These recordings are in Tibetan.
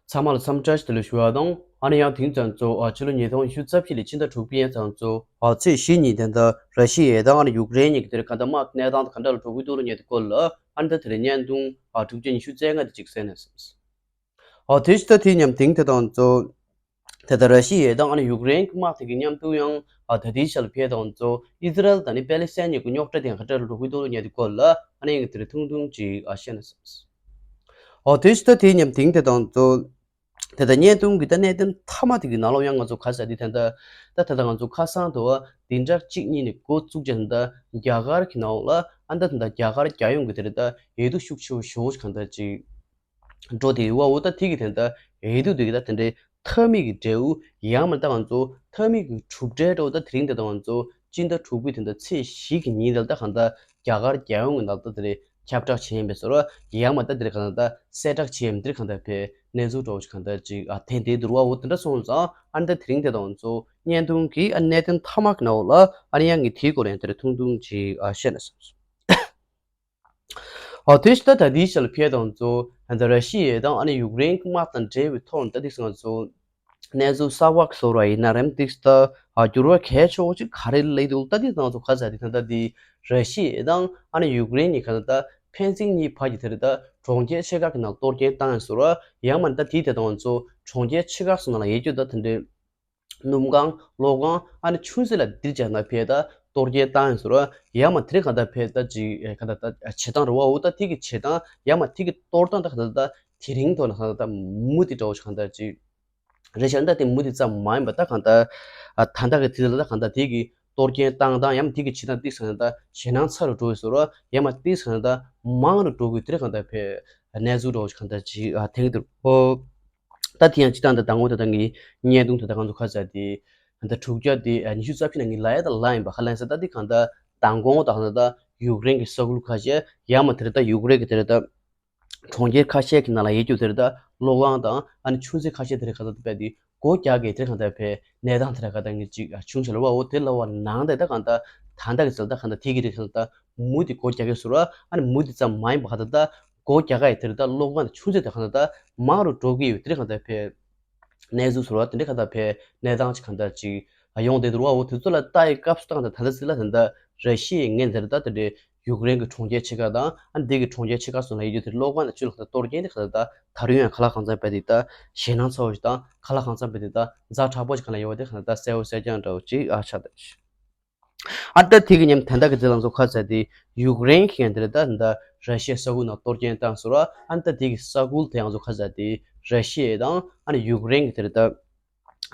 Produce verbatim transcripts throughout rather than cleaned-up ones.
ཚང་མ་ལ་འཚམས་འདྲི་བཀྲ་ཤིས་བདེ་ལེགས་ཞུ་བ་དང་། ཨ་ནི་ཡང་དེང་ཙམ་ཚོ་ཨ་ཕྱི་ལོ་ཉིས་སྟོང་ཉི་ཤུ་རྩ་བཞི་ལོའི་ཕྱི་ཟླ་དྲུག་པའི་ཡན་ཙམ་ཚོ་ཨ་ཚེས་བཞི་ཉིན་དེ་འདྲ་ར་ཤི་ཡའི་དང་ཨ་ནི་ཡུཀ་རེན་གཉིས་ཀྱི་དེར་ག་འདྲ་དམག་གནས་སྟངས་དང་ག་འདྲ་ལ་འགྲོ་གི་འདུག་ལ་ཉེ་དུ་སྐོར་ལ་ཨ་ནི་ད་དེ་རིང་བརྙན་ཐུང་ཨ་དྲུག་བརྒྱ་ཉི་ཤུ་རྩ་ལྔ་དེ་གཅིག་གསན་ནས་སོང་། ཨ་དེ་ཕྱི་ཟླ་དེའི་མཉམ་དེང་དེ་དང་ཚོ་དེ་ལྟར་ར་ཤི་ཡའི་དང་ཨ་ནི་ཡུཀ་རེན་གྱི་དམག་དེ་གི་མཉམ་དུ་ཡང་ཨ་ད་ལྟའི་ཆར་ལ་ཕེ་དང་ཚོ་ཨི་ཟི་རལ་དང་ནི་པེ་ལི་སི་ཐན་གཉིས་ཀྱི་རྙོག་དྲ་དེ་ག་འདྲ་ལ་འགྲོ་གི་འདུག་ལ་ཉེ་དུ་སྐོར་ལ་ཨ་ནི་ཡང་དེ་རིང་ཐུང་ཐུང་ཅིག་ཨ་བཤད་ནས་སོང་། ཨོ་དེ་ཕྱི་ད་དེའི་མཉམ་དེང་དེ་དང་གཙོ། དེ་ལྟར་བརྙན་ཐུང་གི་ད་གནད་དོན་མཐའ་མ་དེ་གི་ནང་ལོགས་ཡང་ང་ཚོ་ག་ཟེར་དེ་ད་ལྟ་ད་ད་ལྟ་ང་ཚོ་ཁ་སང་དུ་བ་དེ་འདྲ་གཅིག་གཉིས་ནས་འགོ་བཙུགས་རྗེས་ད་ལྟ་རྒྱ་གར་གྱི་ནང་ལོགས་ལ་ཨ་ད་ད་ལྟ་རྒྱ་གར་རྒྱལ་ཡོངས་ཀྱི་དེ་རེད་ད་འོས་བསྡུ་ཤུགས་ཆེ་བོ་ཞེ་པོ་ཞིག་གང་ལྟར་ཅིག་འགྲོ་དེ་བ་འོ་ད་དེ་གི་དེ་ད་འོས་བསྡུ་དེ་གི་ད་དེ་འདྲའི་མཐའ་མའི་གི་འབྲས་བུ་ཡང་མ་ད་ང་ཚོ་མཐའ་མའི་གི་གྲུབ་འབྲས་འདྲ་བོ་ད་དེ་རིང་དེ་ད་ང་ཚོ་སྤྱི་ཟླ་དྲུག་པའི་དེ་འདྲ་ཚེས་བཞི་གི་ཉིན་དེ་ལ་ད་གང་ལྟར་རྒྱ་གར་རྒྱལ་ཡོངས་ཀྱི་ནང་ལ་ད་དེ་རེད་ཁྱབ་བསྒྲགས་བྱས་ཡིན་པའི་བཟོ་འདྲ་ཡང་མ་ད་དེ་རེད་གང་ལྟར་གསལ་བསྒྲགས་བྱས་ཡིན་དེ་རེད་གང་ལྟར་བས་གནས་ཚུལ་འདྲ་བོ་ཞིག་གང་ལྟར་ཅིག་ཨ་ཐེངས་དེ་བསྡུར་བ་འོ་དེ་འདྲ་སོང་ཙང་ཨ་ནི་ད་དེ་རིང་དེ་ད་ང་ཚོ་བརྙན་ཐུང་གི་ཨ་གནད་དོན་མཐའ་མ་གི་ནང་ལ་ཨ་ནི་ཡང་གི་དེའི་སྐོར་ཡང་དེ་རེད་ཐུང་ཐུང་ཅིག་ཨ་བཤད་ནས་སོང་། ཨོ་དེ་ཕྱི་ད་ད་དེའི་ཆར་ལ་ཕེ་དང་ཚོ་ད་ར་ཤི་ཡ་དང་ཨ་ནི་ཡུཀ་རེན་གྱི་དམག་དང་འབྲེལ་བའི་ཐོག་ནས་ད་དེ་ང་ཚོ་གནས་ཚུལ་གསར་པ་གསོ་ར་ཡིན་ན་རེམ་ཏིག་ད་ཨ་འགྱུར་བ་གལ་ཆེ་བོ་ཅིག་ག་རེ་སླེབས་འདུག་ད་དེ་ང་ཚོ་ག་ཟེར་དེ་ད་ད་དེ་ར་ཤི་ཡ་དང་ཨ་ནི་ཡུཀ་རེན་གཉིས་ག་ད་ད་ཕན་ཚུན་གཉིས་བར་གྱི་དེ་རེད་ད་གྲོང་ཁྱེར་ཆེ་ཁག་གི་ནང་གཏོར་སྐྱོན་བཏང་ཡོད་ཟེར་ར་ཡང་མ་ད་དེའི་དེ་དང་ང་ཚོ་གྲོང་ཁྱེར་ཆེ་ཁག་སོགས་ནང་ལ་ཡོད་རྒྱུ་ད་དེ་འདྲའི། སྣུམ་ཁང་། གློག་ཁང་། ཨ་ནི་ཆུ་མཛོད་ལ་འདིར་བྱས་ན་ཕེ་ད་གཏོར་སྐྱོན་བཏང་ཡིན་ཟེར་རོ། ཡང་མ་དེ་རིང་གང་ལྟར་ཕེ་ད་ཅིག་གང་ལྟར་ད་བྱེད་སྟངས་རེད་བ། འོ་ད་ཐིག་གི་བྱེད་སྟངས་ཡང་མ་ཐིག་གི་གཏོར་སྟངས་ད་གང་ལྟར་ད་དེ་རིང་ཐོག་ན་གང་ལྟར་ད་མུ་མཐུད་འདྲ་བོ་ཞིག་གང་ལྟར་ཅིག་རེད་ཤག་ད་དེ་མུ་མཐུད་ཙམ་མ་ཡིན་པ་ད་གང་ལྟར་ད་ལྟ་གི་དུས་ལ་ད་གང་ལྟར་ཐིག་གི་གཏོར་སྐྱོན་བཏང་སྟངས་ཡང་མ་ཐིག་གི་བྱེད་སྟངས་ཏིག་ཙམ་གང་ལྟར་ཞེད་སྣང་ཚ་རུ་འགྲོ་ཡོད་ཟེར་རོ། ཡང་མ་ཏིག་ཙམ་གང་ལྟར་མང་རུ་འགྲོ་དགོས་དེ་རིང་གང་ལྟར་ཕེ་གནས་ཚུལ་འདྲ་བོ་ཞིག་གང་ལྟར་ཅིག་ཐེངས་འདིར་ཨོ། ད་དེ་ཡང་སྤྱི་བཏང་ད་དང་པོ་ད་ལྟ་ངའི་བརྙན་ཐུང་ད་ལྟ་གང་ཚོ་ཁ་ཟེར་དེ་ད་དྲུག་བརྒྱ་དེ་ཉི་ཤུ་རྩ་བཞི་ནང་ངའི་ལ་ཡ་ད་ལ་ཡིན་པ་ཁ་ལན་ཟེར་ད་དེ་གང་ད་མདང་དགོང་ད་གང་ད་ཡུཀ་རེན་གྱི་ས་ཁུལ་ཁ་ཤས་ཡང་མ་དེ་རེད་ད་ཡུཀ་རེན་གྱི་དེ་རེད་ད་གྲོང་ཁྱེར་ཁ་ཤས་ཀྱི་ནང་ལ་ཡོད་རྒྱུ་དེ་རེད་ད་གློག་ཁང་དང་ཨ་ནི་ཆུ་མཛོད་ཁ་ཤས་དེ་རེད་གང་ད་དེ་བས་དེ་སྒོ་རྒྱག་གི་དེ་རེད་གང་ད་བས་གནས་སྟངས་དེ་རེད་གང་ད་ངས་ཅིག་བྱུང་ཤག་ལ་བ་འོ་དེ་ལ་བ་ནང་ད་ད་གང་ད་ད་ད་གི་ཚལ་ད་གང་ད་དེ་གི་རེད་གང་ད་མུ་དེ་སྒོ་རྒྱག་གི་ཟེར་བ་ཨ་ནི་མུ་དེ་ཙམ་མ་ཡིན་པ་གང་ད་ད། སྒོ་རྒྱག་ག་ཡི་དེ་རེད་ད་གློག་ཁང་དང་ཆུ་མཛོད་དེ་གང་ལྟར་མང་རུ་འགྲོ་གི་ཡོད་དེ་རེད་གང་ལྟར་ཕེ། གནས་ཚུལ་ཟེར་བ་དེ་འདྲ་གང་ལྟར་ཕེ་གནས་སྟངས་ཅིག་གང་ལྟར་ཅིག་ཡོང་བསྡད་འདུག་བ། འོ་དེ་ཚོ་ལ་ལྟ་ཡི་སྐབས་སུ་ད་གང་ལྟར་ད་ལྟ་སྲིད་ལ་ད་ལྟ་ར་ཤི་ཡའི་ངོས་དེ་རེད་ད་དེ་འདྲའི་ཡུཀ་རེན་གྱི་གྲོང་ཁྱེར་ཆེ་ཁག་དང་ཨ་འདི་གི་གྲོང་ཁྱེར་ཆེ་ཁག་སོགས་ལ་ཡོད་རྒྱུ་དེ་གློག་ཁང་དང་ཆུ་ལག་དང་གཏོར་སྐྱོན་དེ་གང་ལྟར་ད་ད་རུང་ཡང་ཁ་ལག་གང་ཚང་བས་དེ་ད་ཞེད་སྣང་ཚ་བོ་ཞིག་དང་ཁ་ལག་གང་ཚང་བས་དེ་ད་ཛ་དྲག་པོ་ཞིག་གང་ལ་ཡོད་པ་དེ་གང་ལྟར་ད་གསལ་བོ་གསལ་རྐྱང་འདྲ་བོ་ཅིག་ཨ་ཆགས་བསྡད་ཤག་ཨ་ད་དེ་གི་མཉམ་དན་ད་གི་དེ་ལ་ཚོ་ཁ་ཟེར་དེ་ཡུཀ་རེན་གྱི་དེ་ད་ད་ར་ཤི་ཡའི་ས་ཁུལ་ནང་གཏོར་སྐྱོན་བཏང་ཟེར་བ། ཨ་ད་དེ་གི་ས་ཁུལ་དེ་ཡང་ཚོ་ཁ་ཟེར་དེ་ར་ཤི་ཡ་དང་ཨ་ནི་ཡུཀ་རེན་གྱི་དེ་ད་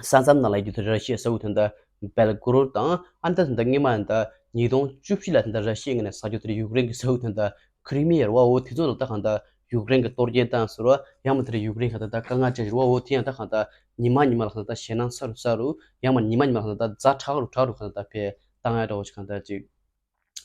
ས་མཚམས་ནང་ལ་ཡོད་དེ་ར་ཤི་ཡའི་ས་ཁུལ་དེ་ད་བེལ་གོ་རོད་དང་ཨ་ད་དེ་ད་སྔོན་མ་ད་ཉིས་སྟོང་བཅུ་བཞི་ལ་དེ་ད་ར་ཤི་ཡའི་ངོས་ནས་ཟ་རྒྱུ་དེ་ཡུཀ་རེན་གྱི་ས་ཁུལ་དེ་ད་ཁི་རི་མི་ཡ་རེད་བ། འོ་དེ་ཚོ་ལ་ད་གང་ལྟར་ཡུཀ་རེན་གྱི་གཏོར་སྐྱོན་བཏང་ཟེར་བ། ཡང་མ་དེ་རེད་ཡུཀ་རེན་ག་ད་ད་དཀའ་ངལ་འཕྲད་ཟེར་བ། འོ་དེ་ཡང་ད་གང་ལྟར་ཉི་མ་ཉི་མ་ལ་གང་ལྟར་ཞེད་སྣང་ཚ་རུ་ཚ་རུ་ཡང་མ་ཉི་མ་ཉི་མ་ལ་གང་ལྟར་ཛ་དྲག་རུ་དྲག་རུ་གང་ལྟར་ཕེ་བཏང་ཡ་འདྲ་བོ་ཞིག་གང་ལྟར་ཅིག་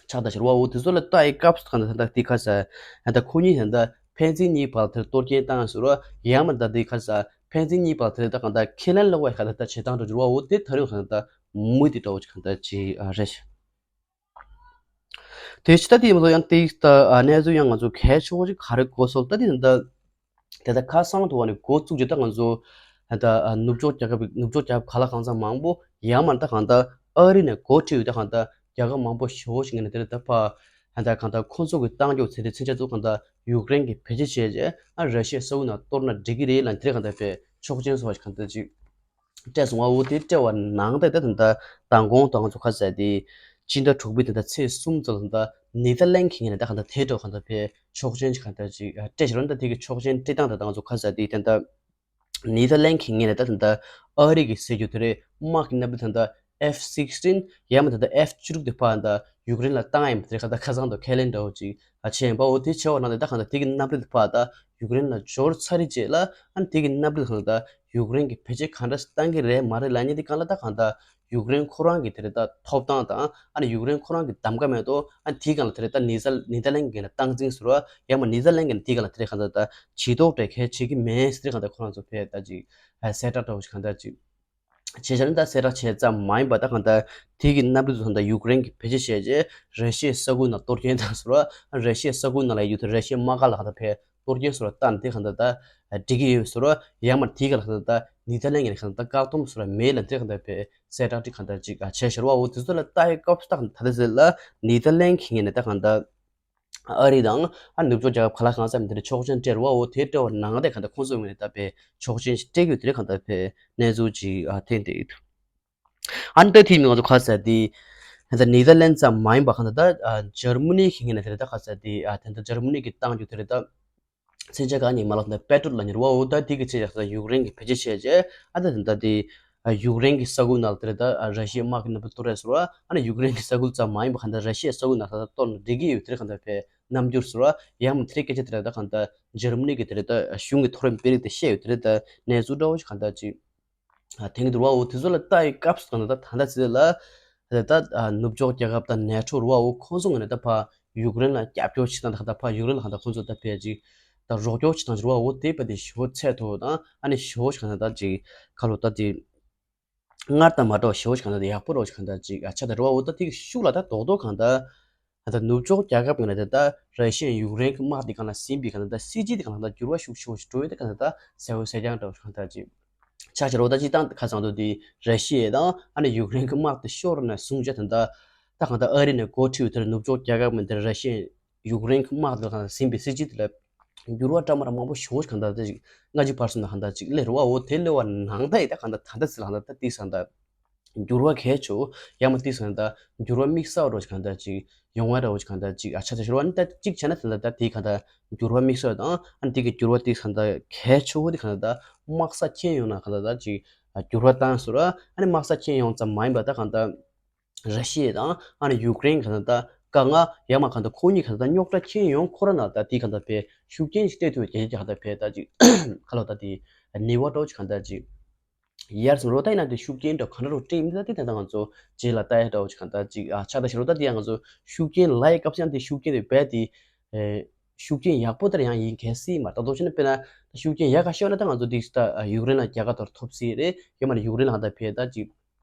ཆགས་ད་ཟེར་བ། འོ་དེ་ཚོ་ལ་ལྟ་ཡི་སྐབས་སུ་གང་ལྟར་ད་ལྟ་དེ་ཁ་ཟེར་ད་ལྟ་ཁོ་གཉིས་གང་ལྟར་ཕན་ཚུན་གཉིས་བར་དེར་གཏོར་སྐྱོན་བཏང་ཟེར་བ། ཡང་མ་ད་དེ་ཁ་ཟེར་ཕན་ཚུན་གཉིས་བར་དེར་ད་གང་ལྟར་ཁས་ལེན་ལོག་པའི་གང་ལྟར་ད་བྱེད་སྟངས་འདྲ་བོ་ཟེར་བ། འོ་དེ་ད་རུང་གང་ལྟར་མུ་མཐུད་འདྲ་བོ་ཞིག་གང་ལྟར་ཅིག་རེད་ཤག་དེ་ཕྱི་ད་དེ་མ་གཏོགས་ཡང་དེ་ལྟ་གནས་ཚུལ་ཡང་ང་ཚོ་གལ་ཆེ་བོ་ཅིག་ག་རེ་གོ་སོང་ད་དེ་ད་དེ་ད་ཁ་སང་དུ་བ་ནས་འགོ་བཙུགས་རྗེས་ད་ང་ཚོ་ད་ནུབ་ཕྱོགས་རྒྱལ་ཁབ་ནུབ་ཕྱོགས་རྒྱལ་ཁབ་ག་ལ་གང་འཚམ་མང་པོ་ཡང་མ་ད་གང་ད་ཨ་རི་ནས་འགོ་ཁྲིད་ཡོད་ད་གང་ད་རྒྱལ་ཁབ་མང་པོ་ཞེ་པོ་ཞིག་ངོས་ནས་དེ་ད་ཕ་ད་གང་ད་ཁོང་ཚོ་གི་བཏང་རྒྱུ་ཚེ་དེ་ཚན་ཆ་ཚོ་གང་ད་ཡུཀ་རེན་གྱི་བེད་སྤྱོད་བྱས་རྗེས་ཨ་ར་ཤི་ཡའི་ས་ཁུལ་ནང་གཏོར་ན་འགྲིག་གི་རེད་ལ་དེ་གང་ད་ཕེ་ཆོག་མཆན་སོགས་ཞིག་གང་ད་ཅིག་སྤྲད་སོང་བ། འོ་དེ་སྤྲད་པ་ནང་ད་ད་ད་མདང་དགོང་དང་ང་ཚོ་ཁ་ཟེར་དེ་སྤྱི་ཟླ་དྲུག་པའི་ད་ད་ཚེས་གསུམ་ཙམ་ད་ནེ་ཐར་ལན་གྱི་ངོས་ནས་ད་གང་ད་དེ་འདྲ་གང་ད་ཕེ་ཆོག་མཆན་ཅིག་གང་ད་ཅིག་སྤྲད་ཤག་རོ། ད་དེ་གི་ཆོག་མཆན་སྤྲད་སྟངས་ད་ད་ང་ཚོ་ཁ་ཟེར་དེ་ད་ད་ནེ་ཐར་ལན་གྱི་ངོས་ནས་ད་ད་ཨ་རི་གི་ཟེར་རྒྱུ་དེ་རེད་དམག་གི་གནམ་གྲུ་ད་ད་ཨེཕ་སིགས་ཊིན་ཡང་མ་ད་ད་ཨེཕ་བཅུ་དྲུག་དེ་ཕ་ད་ཡུཀ་རེན་ལ་བཏང་ཡིན་པ་དེ་རེད་གང་ད་ཁ་སང་དུ་ཁས་ལེན་འདྲ་བོ་ཅིག་བྱས་ཡིན་པ། འོ་དེ་བྱས་པ་ནང་ད་ད་གང་ད་དེ་གི་གནམ་གྲུ་དེ་ཕ་ད་ཡུཀ་རེན་ལ་འབྱོར་ཚར་རེད་རྗེས་ལ་ཨ་ནི་དེ་གི་གནམ་གྲུ་གང་ལ་ད་ཡུཀ་རེན་གྱི་བེད་སྤྱོད་གང་འདྲ་བཏང་གི་རེད་མ་རེད་ལབ་མཁན་དེ་གང་ལ་ད་གང་ལྟར་ཡུཀ་རེན་ཁོ་རང་གི་དེ་རེད་ད་ཐོབ་ཐང་དང་ཨ་ནི་ཡུཀ་རེན་ཁོ་རང་གི་གདམ་ག་མེད་དོ། ཨ་ནི་དེ་གང་ལ་དེ་རེད་ད་ནེ་ཐར་ནེ་ཐར་ལན་གྱི་ལ་སྟངས་འཛིན་ཟེར་བ་ཡང་མ་ནེ་ཐར་ལན་གྱི་དེ་གང་ལ་དེ་རེད་གང་ལྟར་ད་བྱེད་ཐོག་དེ་གལ་ཆེ་གི་མེད་ཟེར་གང་ལྟར་ཁོ་རང་ཚོ་ཕེ་ད་ཅིག་གསལ་བསྒྲགས་འདྲ་བོ་ཞིག་གང་ལྟར་ཅིག་བྱས་བྱས་ན་ད་གསལ་བསྒྲགས་བྱས་ཙམ་མ་ཡིན་པ་ད་གང་ལྟར་དེ་གི་གནམ་གྲུ་ཚོ་ད་ཡུཀ་རེན་གྱི་བེད་སྤྱོད་བྱས་རྗེས་ར་ཤི་ཡའི་ས་ཁུལ་ནང་གཏོར་སྐྱོན་བཏང་ཟེར་བ། ར་ཤི་ཡའི་ས་ཁུལ་ནང་ལ་ཡོད་དུས་ར་ཤི་ཡའི་དམག་སྒར་ལ་གང་ལྟར་ཕེ་ གཏོར་སྐྱོན་སོགས་ལ་བལྟས་ནས་དེ་གང་ལྟར་ད་འགྲིག་གི་ཡོད་ཟེར་བ། ཡང་མ་དེའི་སྒང་ལ་གང་ལྟར་ད་ནེ་ཐར་ལེན་གྱི་གང་ལྟར་བཀག་སྡོམ་སོགས་ལ་མེད་ལ་དེ་གང་ལྟར་བས་གསལ་བསྒྲགས་ཅིག་གང་ལྟར་ཅིག་བྱས་ཤར་བའོ། དེ་ཚོ་ལ་ལྟ་བའི་སྐབས་སུ་ད་ད་ལྟ་ཟེར་ལ་ནེ་ཐར་ལེན་གྱི་ངོས་ནས་ད་གང་ལྟར་ཨ་རི་དང་ཨ་ནུབ་ཕྱོགས་རྒྱལ་ཁབ་ག་ལ་གང་འཚམ་དེ་འདྲ་ཆོག་མཆན་སྤྲད་རེད་བའོ། དེ་སྤྲད་པ་ནང་དེ་གང་ལྟར་ཁོང་ཚོའི་ངོས་ནས་ད་བས་ཆོག་མཆན་ཞིག་སྤྲད་ཀྱི་ཡོད་དེ་གང་ལྟར་བས་གནས་ཚུལ་ཅིག་ཨ་ཐོན་བསྡད་ཡོད། ཨ་ནི་ད་དེ་ནི་ང་ཚོ་ཁ་ས་དེ་ད་ནེ་ཐར་ལེན་ཙམ་མ་ཡིན་པ་གང་ལྟར་ད་ཨ་འཇར་མ་ནི་གི་ངོས་ནས་དེ་རེད་ད་ཁ་ས་དེ་ཨ་དེ་འདྲ་འཇར་མ་ནི་གི་གཏོང་རྒྱུ་དེ་རེད་ད། མཚོན་ཆ་གང་ཉིད་མ་ལག་དང་པེ་ཏྲོལ་ལབ་ནི་རེད་བའོ། ད་དེ་གི་ཚེ་ཡག་ས་ཡུཀ་རེན་གི་བེད་སྤྱོད་བྱས་རྗེས་ཨ་ད་ད་དེ་ཡུཀ་རེན་གི་ས་ཁུལ་ནང་དེ་རེད་ད་ར་ཤི་ཡའི་དམག་གི་རྣམ་པ་གཏོར་རེད་ཟེར་བ། ཨ་ནི་ཡུཀ་རེན་གི་ས་ཁུལ་ཙམ་མ་ཡིན་པ་གང་ལྟར་ར་ཤི་ཡའི་ས་ཁུལ་ནང་ད་གཏོར་ན་འགྲིག་གི་ཡོད་དེ་རེད་གང་ལྟར་བས་རྣམ་འགྱུར་ཟེར་བ། ཡང་མ་དེ་རེད་སྐད་ཆ་དེ་རེད་ད་གང་ལྟར་འཇར་མ་ནི་གི་དེ་རེད་ད་གཞུང་གི་མཐོ་རིམ་དཔོན་རིགས་དེ་བཤད་ཡོད་དེ་རེད་ད་གནས་ཚུལ་འདྲ་བོ་ཞིག་གང་ལྟར་ཅིག་ཐེངས་འདུག་བའོ། དེ་ཚོ་ལ་ལྟ་ཡི་སྐབས་སུ་ད་ད་ད་ད་ཚེ་ལ་ད་ད་ནུབ་ཕྱོགས་རྒྱལ་ཁབ་དང་ནེ་ཊོ་རུ་བའོ་ཁོང་ཚོ་ངོས་ནས་ད་ཕ་ཡུཀ་རེན་ལ་རྒྱབ་སྐྱོར་བྱེད་སྟངས་ད་ད་ཕ་ཡུཀ་རེན་ལ་གང་ད་ཁོང་ཚོ་ད་ཕལ་ཅིག་ད་རོགས་སྐྱོར་བྱེད་སྟངས་རུ་བའོ། དེ་བ་དེ་ཞོ་ཚད་མཐོ་དང་ཨ་ནི་ཞོ་ཞིག་གང་ད་ད་ཅིག་ཁ་ལོ་ད་དེ་སྔར་དང་མ་འདྲ་བ་ཞོ་ཞིག་གང་ད་ད་ཡག་པོ་རོ་ཞིག་གང་ད་ཅིག་ཨ་ཆ་ད་རུ་བའོ། ད་དེ་གི་ཤུགས་ལ་ད་རྡོག་རྡོག་གང་ད། ད་ནུབ་ཕྱོགས་རྒྱལ་ཁབ་ཀྱི་ནང་དེ་ད་ར་ཤི་ཡ་ཡུཀ་རེན་གྱི་དམག་དེ་གང་ལ་ཟིན་པའི་གང་ལ་ད་སྲིད་ཇུས་དེ་གང་ལ་ད་འགྱུར་བ་ཤུགས་ཆེ་བོ་ཞིག་འགྲོ་ཡོད་དེ་གང་ལ་ད་གསལ་བོ་གསལ་རྐྱང་འདྲ་བོ་ཞིག་གང་ལ་ད་ཅིག་ཆགས་ཆེ་རོ། ད་ཅིག་ཏང་ཁ་སང་དུ་དེ་ར་ཤི་ཡ་དང་ཨ་ནི་ཡུཀ་རེན་གྱི་དམག་དེ་ཤོར་ནས་བཟུང་བྱས་ད་ད་ད་གང་ལ་ད་ཨ་རི་ནས་འགོ་ཁྲིད་དེར་ནུབ་ཕྱོགས་རྒྱལ་ཁབ་མི་དེར་ར་ཤི་ཡ་ཡུཀ་རེན་གྱི་དམག་དེ་གང་ལ་ཟིན་པའི་སྲིད་ཇུས་དེ་ལ་འགྱུར་བ་འདྲ་མ་འདྲ་མང་པོ་ཞིག་གང་ལ་ད་ཅིག་སྔ་ཕྱི་བར་གསུམ་ན་གང་ལ་ད་ཅིག་སླེབས་རོ་བའོ། དེ་སླེབས་པ་ནང་ད་ཡི་ད་གང་ལ་ད་ད་ད་ཅིག་ལ་གང་ལ་ད་ཏིག་སང་ད། འགྱུར་བ་གལ་ཆེ་བོ་ཡང་མ་ཏིག་སོང་ད་འགྱུར་བ་དམིགས་བསལ་བ་འདྲ་བོ་ཞིག་གང་ལྟར་ཅིག་ཡོང་བ་འདྲ་བོ་ཞིག་གང་ལྟར་ཅིག་ཨ་ཆ་ད་ཤོར་བ་ནི་ད་གཅིག་བྱས་ན་དེ་ལ་ད་དེ་གང་ལྟར་འགྱུར་བ་དམིགས་བསལ་དང་ཨ་ནི་དེ་གི་འགྱུར་བ་ཏིག་གང་ལྟར་གལ་ཆེ་བོ་དེ་གང་ལྟར་ད་དམག་ས་ཁྱེར་ཡོང་ན་གང་ལྟར་ད་ཅིག་ཨ་འགྱུར་བ་བཏང་ཟེར་བ། ཨ་ནི་དམག་ས་ཁྱེར་ཡོང་ཙམ་མ་ཡིན་པ་ད་གང་ལྟར་ར་ཤི་ཡ་དང་ཨ་ནི་ཡུཀ་རེན་གང་ལྟར་ད་དཀའ་ངལ་ཡང་མ་གང་ལྟར་ཁོ་གཉིས་གང་ལྟར་རྙོག་དྲ་ཁྱེར་ཡོང་ཁོ་ར་ན་ད་དེ་གང་ལྟར་བས་ཤུགས་རྐྱེན་ཞིག་སྤྲད་ཐུབ་པའི་གལ་ཆེ་གང་ལྟར་བས་ད་ཅིག་ཁ་ལོ་ད་དེ་ནུས་པ་འདྲ་བོ་ཞིག་གང་ལྟར་ཅིག་ཡར་སོང་རོ་ད་ཡིན་ན་དེ་ཤུགས་རྐྱེན་འདྲ་ག་འདྲ་རུ་སྤྲད་མི་ད་དེ་ད་ལྟ་ང་ཚོ་རྗེས་ལ་ལྟ་ཡ་འདྲ་བོ་ཞིག་གང་ལྟར་ཅིག་ཨ་ཆགས་ད་ཤི་རོ། ད་དེ་ཡང་ང་ཚོ་ཤུགས་རྐྱེན་ལ་ཡི་སྐབས་སུ་ཡང་དེ་ཤུགས་རྐྱེན་དེ་རྦད་དེ་ཨེ་ཤུགས་རྐྱེན་ཡག་པོ་ལྟར་ཡང་ཡིན་གལ་སྲིད་མ་ད་དོ་ཆེ་ན་དཔེར་ན་ཤུགས་རྐྱེན་ཡག་ག་ཤོད་ན་ད་ང་ཚོ་དེ་ད་ཡུཀ་རེན་ལ་རྒྱལ་ཁ་ཐོར་ཐོབ་སྲིད་རེད། ཡང་མ་ན་ཡུཀ་རེན་ལ་གང་ལྟར་བས་ད་ཅིག་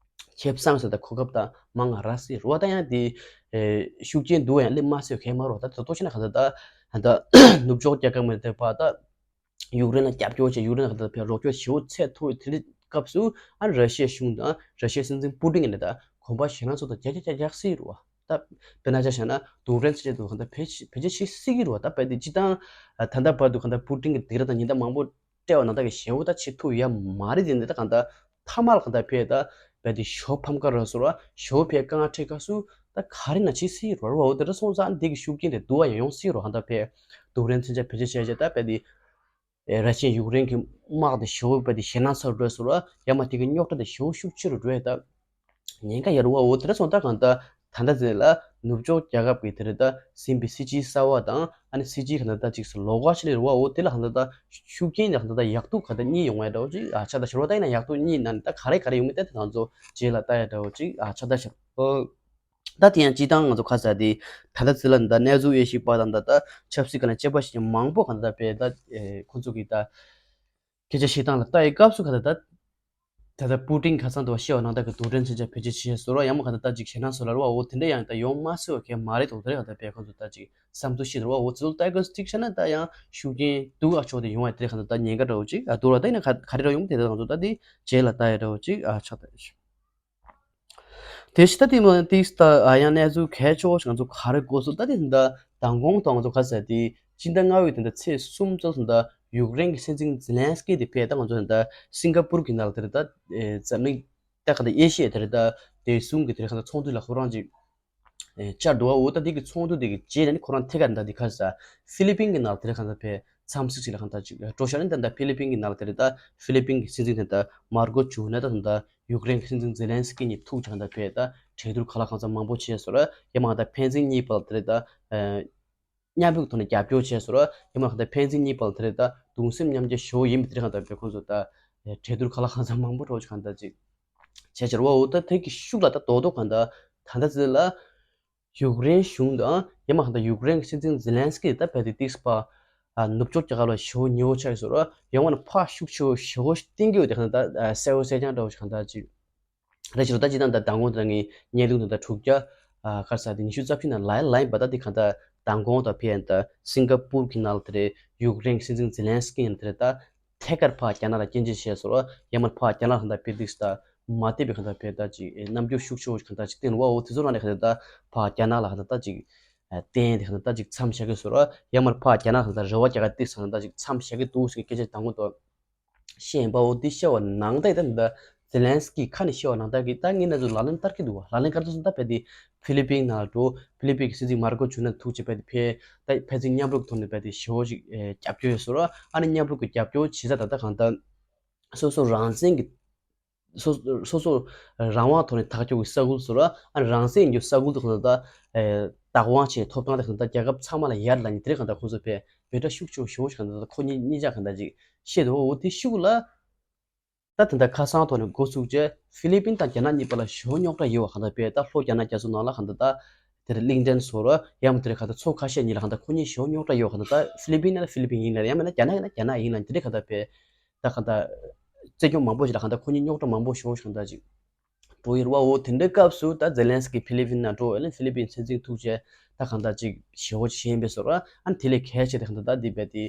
ཁེ་བཟང་ཟེར་ད་གོ་སྐབས་ད་མང་ང་རག་སྲིད་རོ། ད་ཡང་དེ་ཨེ་ཤུགས་རྐྱེན་འདུག་ཡང་སླེབས་མ་སྲིད་གལ་མ་རོ། ད་ད་དོ་ཆེ་ན་གང་ལྟར་ད་ད་ནུབ་ཕྱོགས་རྒྱལ་ཁབ་མི་དེ་བ་ད། ཡུཀ་རེན་ལ་རྒྱབ་སྐྱོར་བྱས་ཡུཀ་རེན་ལ་གང་ལྟར་བས་རོགས་སྐྱོར་ཞེ་པོ་ཚད་མཐོ་བའི་དེ་འདྲའི་སྐབས་སུ་ཨ་ནི་ར་ཤི་ཡའི་གཞུང་དང་ར་ཤི་ཡའི་སྲིད་འཛིན་པུ་ཏིན་གྱིས་ནི་ད་གོམ་པ་གཞན་སྣ་ཚོགས་དང་རྒྱག་རྒྱག་རྒྱག་རྒྱག་སྲིད་རུ་བ། ད་དཔེར་ན་ཆ་བཞག་ན་རྡུང་རེས་བྱེད་དུ་གང་ལྟར་བེད་བེད་སྤྱོད་བྱེད་སྲིད་ཀྱི་རུ་བ། ད་བས་དེ་སྤྱི་བཏང་ད་ལྟ་བར་དུ་གང་ལྟར་པུ་ཏིན་གྱིས་སྡིགས་ར་དང་ཉེས་འདབས་མང་པོ་སྤྲད་པ་ནང་ད་གི་ཞེ་པོ་ད་བྱེད་ཐུབ་ཡ་མ་རེད། དེ་འདི་ད་གང་ལྟར་མཐའ་མ་ལ་གང་ལྟར་བས་ད་བས་དེ་ཞོ་ཕམ་ཀ་ར་སོ་ར་ཞོ་བས་དཀའ་ངལ་འཕྲད་ཀ་སུ་ད་ག་རེ་ན་བྱེད་སྲིད་རུ་བ། རུ་བ་འོ་དེ་འདྲ་སོང་ཙང་འདི་གི་ཤུགས་རྐྱེན་དེ་འདུ་བ་ཡང་ཡོང་སྲིད་རུ་གང་ལྟར་བས་རྡུང་རེས་མཚོན་ཆ་བེད་སྤྱོད་བྱས་བྱས་ད་བས་དེ། ཨེ་ར་ཤི་ཡ་ཡུཀ་རེན་གྱི་དམག་དེ་ཞེ་པོ་བས་དེ་ཞེད་སྣང་ཚ་རུ་འགྲོ་སོང་ར། ཡང་མ་དེ་གི་རྙོག་དྲ་དེ་ཞེ་པོ་ཤུགས་ཆེ་རུ་འགྲོ་ཡ་ད། ཉེན་ཁ་ཡོད་རུ་བ། འོ་དེ་འདྲ་སོང་ད་གང་ལྟར་ད་ལྟ་ཟེར་ལ་ནུབ་ཕྱོགས་རྒྱལ་ཁབ་ཀྱི་དེ་རེད་ད་ཟིན་པའི་སྲིད་ཇུས་གསར་བ་དང་ཨ་ནི་སྲིད་ཇུས་གང་ལྟར་ད་ཅིག་སུ་ལོགས་ཀ་ཕྱེ་ལེ་རུ་བ། འོ་དེ་ལ་གང་ལྟར་ད་ཤུགས་རྐྱེན་ཡང་གང་ལྟར་ད་ཡག་སྡུག་གང་ལྟར་གཉིས་ཡོང་བ་འདྲ་བོ་ཅིག་ཨ་ཆགས་ད་ཤོར་བ་ད་ཡིན་ན་ཡག་སྡུག་གཉིས་ན་ད་ག་རེ་ག་རེ་ཡོང་མིན་ད་དེ་ང་ཚོ་རྗེས་ལ་ལྟ་ཡ་འདྲ་བོ་ཅིག་ཨ་ཆགས་ད་ཤོར། ད་དེ་ཡང་སྤྱི་བཏང་ང་ཚོ་ཁ་ས་དེ་ད་ལྟ་ཚེ་ལ་འདི་གནས་ཚུལ་དབྱེ་ཞིབ་པ་དང་ད་ལྟ་ཆབ་སྲིད་ཀྱི་ནང་དཔྱད་པ་ཞིག་མང་པོ་གང་ལྟར་ད་དཔེ་ད་ཁོ་ཚོ་གི་ད་སྐད་ཆ་བཤད་སྟངས་ལ་ལྟ་ཡི་སྐབས་སུ་གང་ལྟར་ད་ད་ལྟ་པུ་ཏིན་ཁ་སང་དུ་བ་ཤེས་པ་ནང་ད་གི་རྡུང་རེས་མཚོན་ཆ་བེད་སྤྱོད་བྱས་སོ་ར། ཡང་མ་གང་ལྟར་ད་ཅིག་ཞེད་སྣང་སོ་ལ་རུ་བ། འོ་དེ་འདྲ་ཡང་ད་ཡོང་མ་སྲིད་པ་གལ་མ་རེད་དོ། དེ་རེད་གང་ལྟར་བས་ཁོ་ཚོ་ད་ཅིག་བསམ་ཚུལ་ཤེས་དོ་རུ་བ། འོ་ཚུལ་ལྟ་གི་ཅིག་བྱས་ན་ད་ཡང་ཤུགས་རྐྱེན་སྡུག་ཨ་ཆོག་དེ་ཡོང་བ་དེ་རེད་གང་ལྟར་ད་ཉེན་ཁ་འདྲ་བོ་ཅིག་ཨ་འདུག་ར། ད་ཡིན་ན་ག་ག་རེ་ར་ཡོང་དེ་ད་ང་ཚོ་ད་དེ་རྗེས་ལ་ལྟ་ཡ་འདྲ་བོ་ཅིག་ཨ་ཆགས་ད། དེ་ཕྱི་ད་དེ་མ་དེ་ད་ཨ་ཡང་གནས་ཚུལ་གལ་ཆེ་བ་ཞིག་ང་ཚོ་ག་རེ་གོ་སོང་། ད་དེ་ད་མདང་དགོང་དང་ང་ཚོ་ག་ཟེར་དེ་སྤྱི་ཟླ་ལྔ་པའི་དེ་ད་ཚེས་གསུམ་ཙམ་སོང་ད་ཡུཀ་རེན་གྱི་སྲིད་འཛིན་ཛེ་ལན་སི་ཀི་དེ་ཕེབས། ད་ང་ཚོ་ད་སིང་ག་པུར་གྱི་ནང་ལ་དེ་རེད་ད་འཛམ་གླིང་ད་ག་ད་ཨེ་ཤི་ཡ་དེ་རེད་ད་དེ་གསུམ་གྱི་དེ་རེད་ག་ད་ཚོགས་འདུ་ལ་ཁོ་རང་ཅིག་བཅར་འདུག་བ། འོ་ད་དེ་གི་ཚོགས་འདུ་དེ་གི་རྗེས་ནས་ནི་ཁོ་རང་ཐད་ཀར་ད་དེ་ག་ཟེར་ཧྥི་ལི་པིན་གྱི་ནང་ལ་དེ་རེད་ག་ད་ཕེབས། འཚམས་གཟིགས་ཤིག་ལ་གང་ལྟར་ཅིག་འགྲོ་ཤར་ནི་ད་ལྟ་ཧྥི་ལི་པིན་གྱི་ནང་ལ་དེ་རེད་ད་ཧྥི་ལི་པིན་གྱི་སྲིད་འཛིན་དེ་ད་མར་ཀོ་ཇུ་ནེ་ད་ད་ཡུཀ་རེན་གྱི་སྲིད་འཛིན་ཛེ་ལན་སི་ཀི་གཉིས་ཐུག་ཅིག་གང་ལྟར་བས་ད་གྲོས་བསྡུར་ག་ལ་གང་འཚམ་མང་པོ་བྱས་སོ་ར། ཡང་མ་གང་ལྟར་ཕན་ཚུན་གཉིས་བར་དེ་རེད་ད་མཉམ་རུབ་ཐོག་ནས་རྒྱབ་སྐྱོར་བྱས་སོ་ར། ཡང་མ་གང་ལྟར་ཕན་ཚུན་གཉིས་བར་དེ་རེད་ད་གདུང་སེམས་མཉམ་སྐྱེད་ཞོ་ཡིན་པའི་དེ་རེད་གང་ལྟར་བས་ཁོང་ཚོ་ད་གྲོས་བསྡུར་ག་ལ་གང་འཚམ་མང་པོ་འགྲོ་ཅིག་གང་ལྟར་ཅིག་བྱས་ཕྱིར་བ། འོ་ད་དེ་གི་ཤུགས་ལ་ད་རྡོག་རྡོག་གང་ལྟར་ད་ལྟ་ཚེ་ལ། ཡུཀ་རེན་གཞུང་དང་ཡང་མ་གང་ལྟར་ཡུཀ་རེན་གྱི་སྲིད་འཛིན་ཛེ་ལན་སི་ཀི་ད་བལ་ཏི་ཏིག་སི་པ་ནུབ་ཕྱོགས་རྒྱལ་ཁབ་ལ་ཞེ་པོ་ཉེ་བོ་ཆགས་ཡོད་ཟེར་རོ། ཡང་མ་ན་ཕར་ཤུགས་ཆེ་བོ་ཞེ་པོ་བསྟན་གྱི་ཡོད་དེ་གང་ལྟར་གསལ་བོ་གསལ་རྐྱང་འདྲ་བོ་ཞིག་གང་ལྟར་ཅིག་རེད་ཅེས་རོ། ད་ཅི་ད་ད་དང་པོ་ད་ངས་བརྙན་ཐུང་ད་ད་དྲུག་བརྒྱ་གར་ས་དེ་ཉི་ཤུ་རྩ་བཞི་ནང་ལའི་ལའི་བ་ད་དེ་གང་ལྟར་ མདང་དགོང་དང་ཕེ་ཡན་ད་སིང་ག་པུར་གྱི་ནང་ལ་དེ་རེད། ཡུཀ་རེན་གྱི་སྲིད་འཛིན་ཛེ་ལན་སི་ཀི་ཡིན་དེ་རེད་ད། ཐད་ཀར་ཕར་རྒྱ་ནག་ལ་སྐྱོན་བརྗོད་བྱས་སོང་ར། ཡང་མར་ཕར་རྒྱ་ནག་ལ་ད་ཕེ་ཏིག་ད་མ་བལྟས་པའི་གང་ད་ཕེ་ད་ཅིག་རྣམ་འགྱུར་ཤུགས་ཆེ་བོ་གང་ད་ཅིག་བསྟན་བ་འོ་དེ་ཚོ་ནང་ནས་གང་ད་ཕར་རྒྱ་ནག་ལ་གང་ད་ཅིག་བསྟན་དེ་གང་ད་ཅིག་མཚམས་བཞག་གི་སོང་ར། ཡང་མར་ཕར་རྒྱ་ནག་གང་ད་རེ་བ་རྒྱག་ག་ཏིག་གང་ད་ཅིག་མཚམས་བཞག་གི་འདུག་ཟེར་གྱི་སྐད་ཆ་དང་པོ་དང་། ཤེས་ཡིན་པ་འོ་འདི་ཤེས་པ་ནང་ལྟར་ད་འདི་ཛེ་ལན་སི་ཀི་ཁ་ནས་ཤེས་པ་ནང་ལྟར་གྱི་ད་ངས་ན་ཚོ་ལག་ལེན་བསྟར་གྱི་འདུག་བ། ལག་ལེན་བསྟར་དུས་ད་ཕེ་དེ་ཧྥི་ལི་པིན་ནང་ལ་འགྲོ། ཧྥི་ལི་པིན་གྱི་སྲིད་འཛིན་མར་ཀོ་ཇུ་ནེ་ཐུག་ཅེས་ཕེ་དེ་ད་ཕན་ཚུན་མཉམ་རུབ་ཐོག་ནས་ཕེ་དེ་ཞེ་བོ་ཞིག་རྒྱབ་སྐྱོར་ཡོད་སོང་ར། ཨ་ནི་མཉམ་རུབ་ཀྱི་རྒྱབ་སྐྱོར་བྱེད་ས་ད་ལྟ་གང་ལྟར་སོ་སོ་རང་བཙན་གྱི་སོ་སོ་སོ་སོ་རང་དབང་ཐོག་ནས་ཐག་གཅོད་ཀྱི་ས་ཁུལ་སོང་ར། ཨ་ནི་རང་བཙན་ཡིན་རྒྱུ་ས་ཁུལ་དུ་གང་ལྟར་བདག་དབང་བྱེད་ཐོབ་ཐང་དེ་གང་ལྟར་རྒྱལ་ཁབ་ཚང་མ་ལ་ཡར་ལ་ནི་དེ་རེད། གང་ལྟར་ཁོང་ཚོ་ཕེ་འབོད་སྒྲ་ཤུགས་ཆེ་བོ་ཞེ་བོ་ཞིག་གང་ལྟར་ཁོ་གཉིས་གཉིས་ཆ་གང་ལྟར་ཅིག་བཤད་འདུག་འོ་དེ་ཤུགས་ལ། ད་དེ་འདྲ་ཁ་སང་ཐོག་ནས་འགོ་ཚུགས་རྗེས་ཧྥི་ལི་པིན་དང་རྒྱ་ནག་གཉིས་བར་ལ་ཞེ་པོ་རྙོག་དྲ་ཡོད་པ་གང་ལྟར་བས། ད་ལྷོ་རྒྱ་ནག་རྒྱ་མཚོ་ནང་ལ་གང་ལྟར་ད་དེར་གླིང་ཕྲན་སོགས་ར་ཡང་མ་དེར་གང་ལྟར་མཚོ་ཁ་ཤས་གཉིས་ལ་གང་ལྟར་ཁོ་གཉིས་ཞེ་པོ་རྙོག་དྲ་ཡོད་པ་གང་ལྟར། ད་ཧྥི་ལི་པིན་ན་ཧྥི་ལི་པིན་ཡིན་ལ་ཡང་མིན་ན་རྒྱ་ནག་ཡིན་ན་རྒྱ་ནག་ཡིན་ལ་དེ་འདྲའི་གང་ལྟར་བས། ད་གང་ལྟར་རྩོད་རྙོག་མང་པོ་ཞིག་ལ་གང་ལྟར་ཁོ་གཉིས་རྙོག་དྲ་མང་པོ་ཞེ་པོ་ཞིག་གང་ལྟར་ཅིག་འགྲོ་ཡི་རེད་བ། འོ་དེ་འདྲའི་སྐབས་སུ་ད་ཛེ་ལན་སི་ཀི་ཧྥི་ལི་པིན་ན་འགྲོ་ཨེ་ལན་ཧྥི་ལི་པིན་སྲིད་འཛིན་ཐུག་རྗེས་ད་གང་ལྟར་ཅིག་ཞེ་པོ་ཞིག་ཡིན་པས་སོ་ར། ཨ་ནི་དེ་ལས་གལ་ཆེ་དེ་གང་ལྟར་ད་འདི་བས་དེ།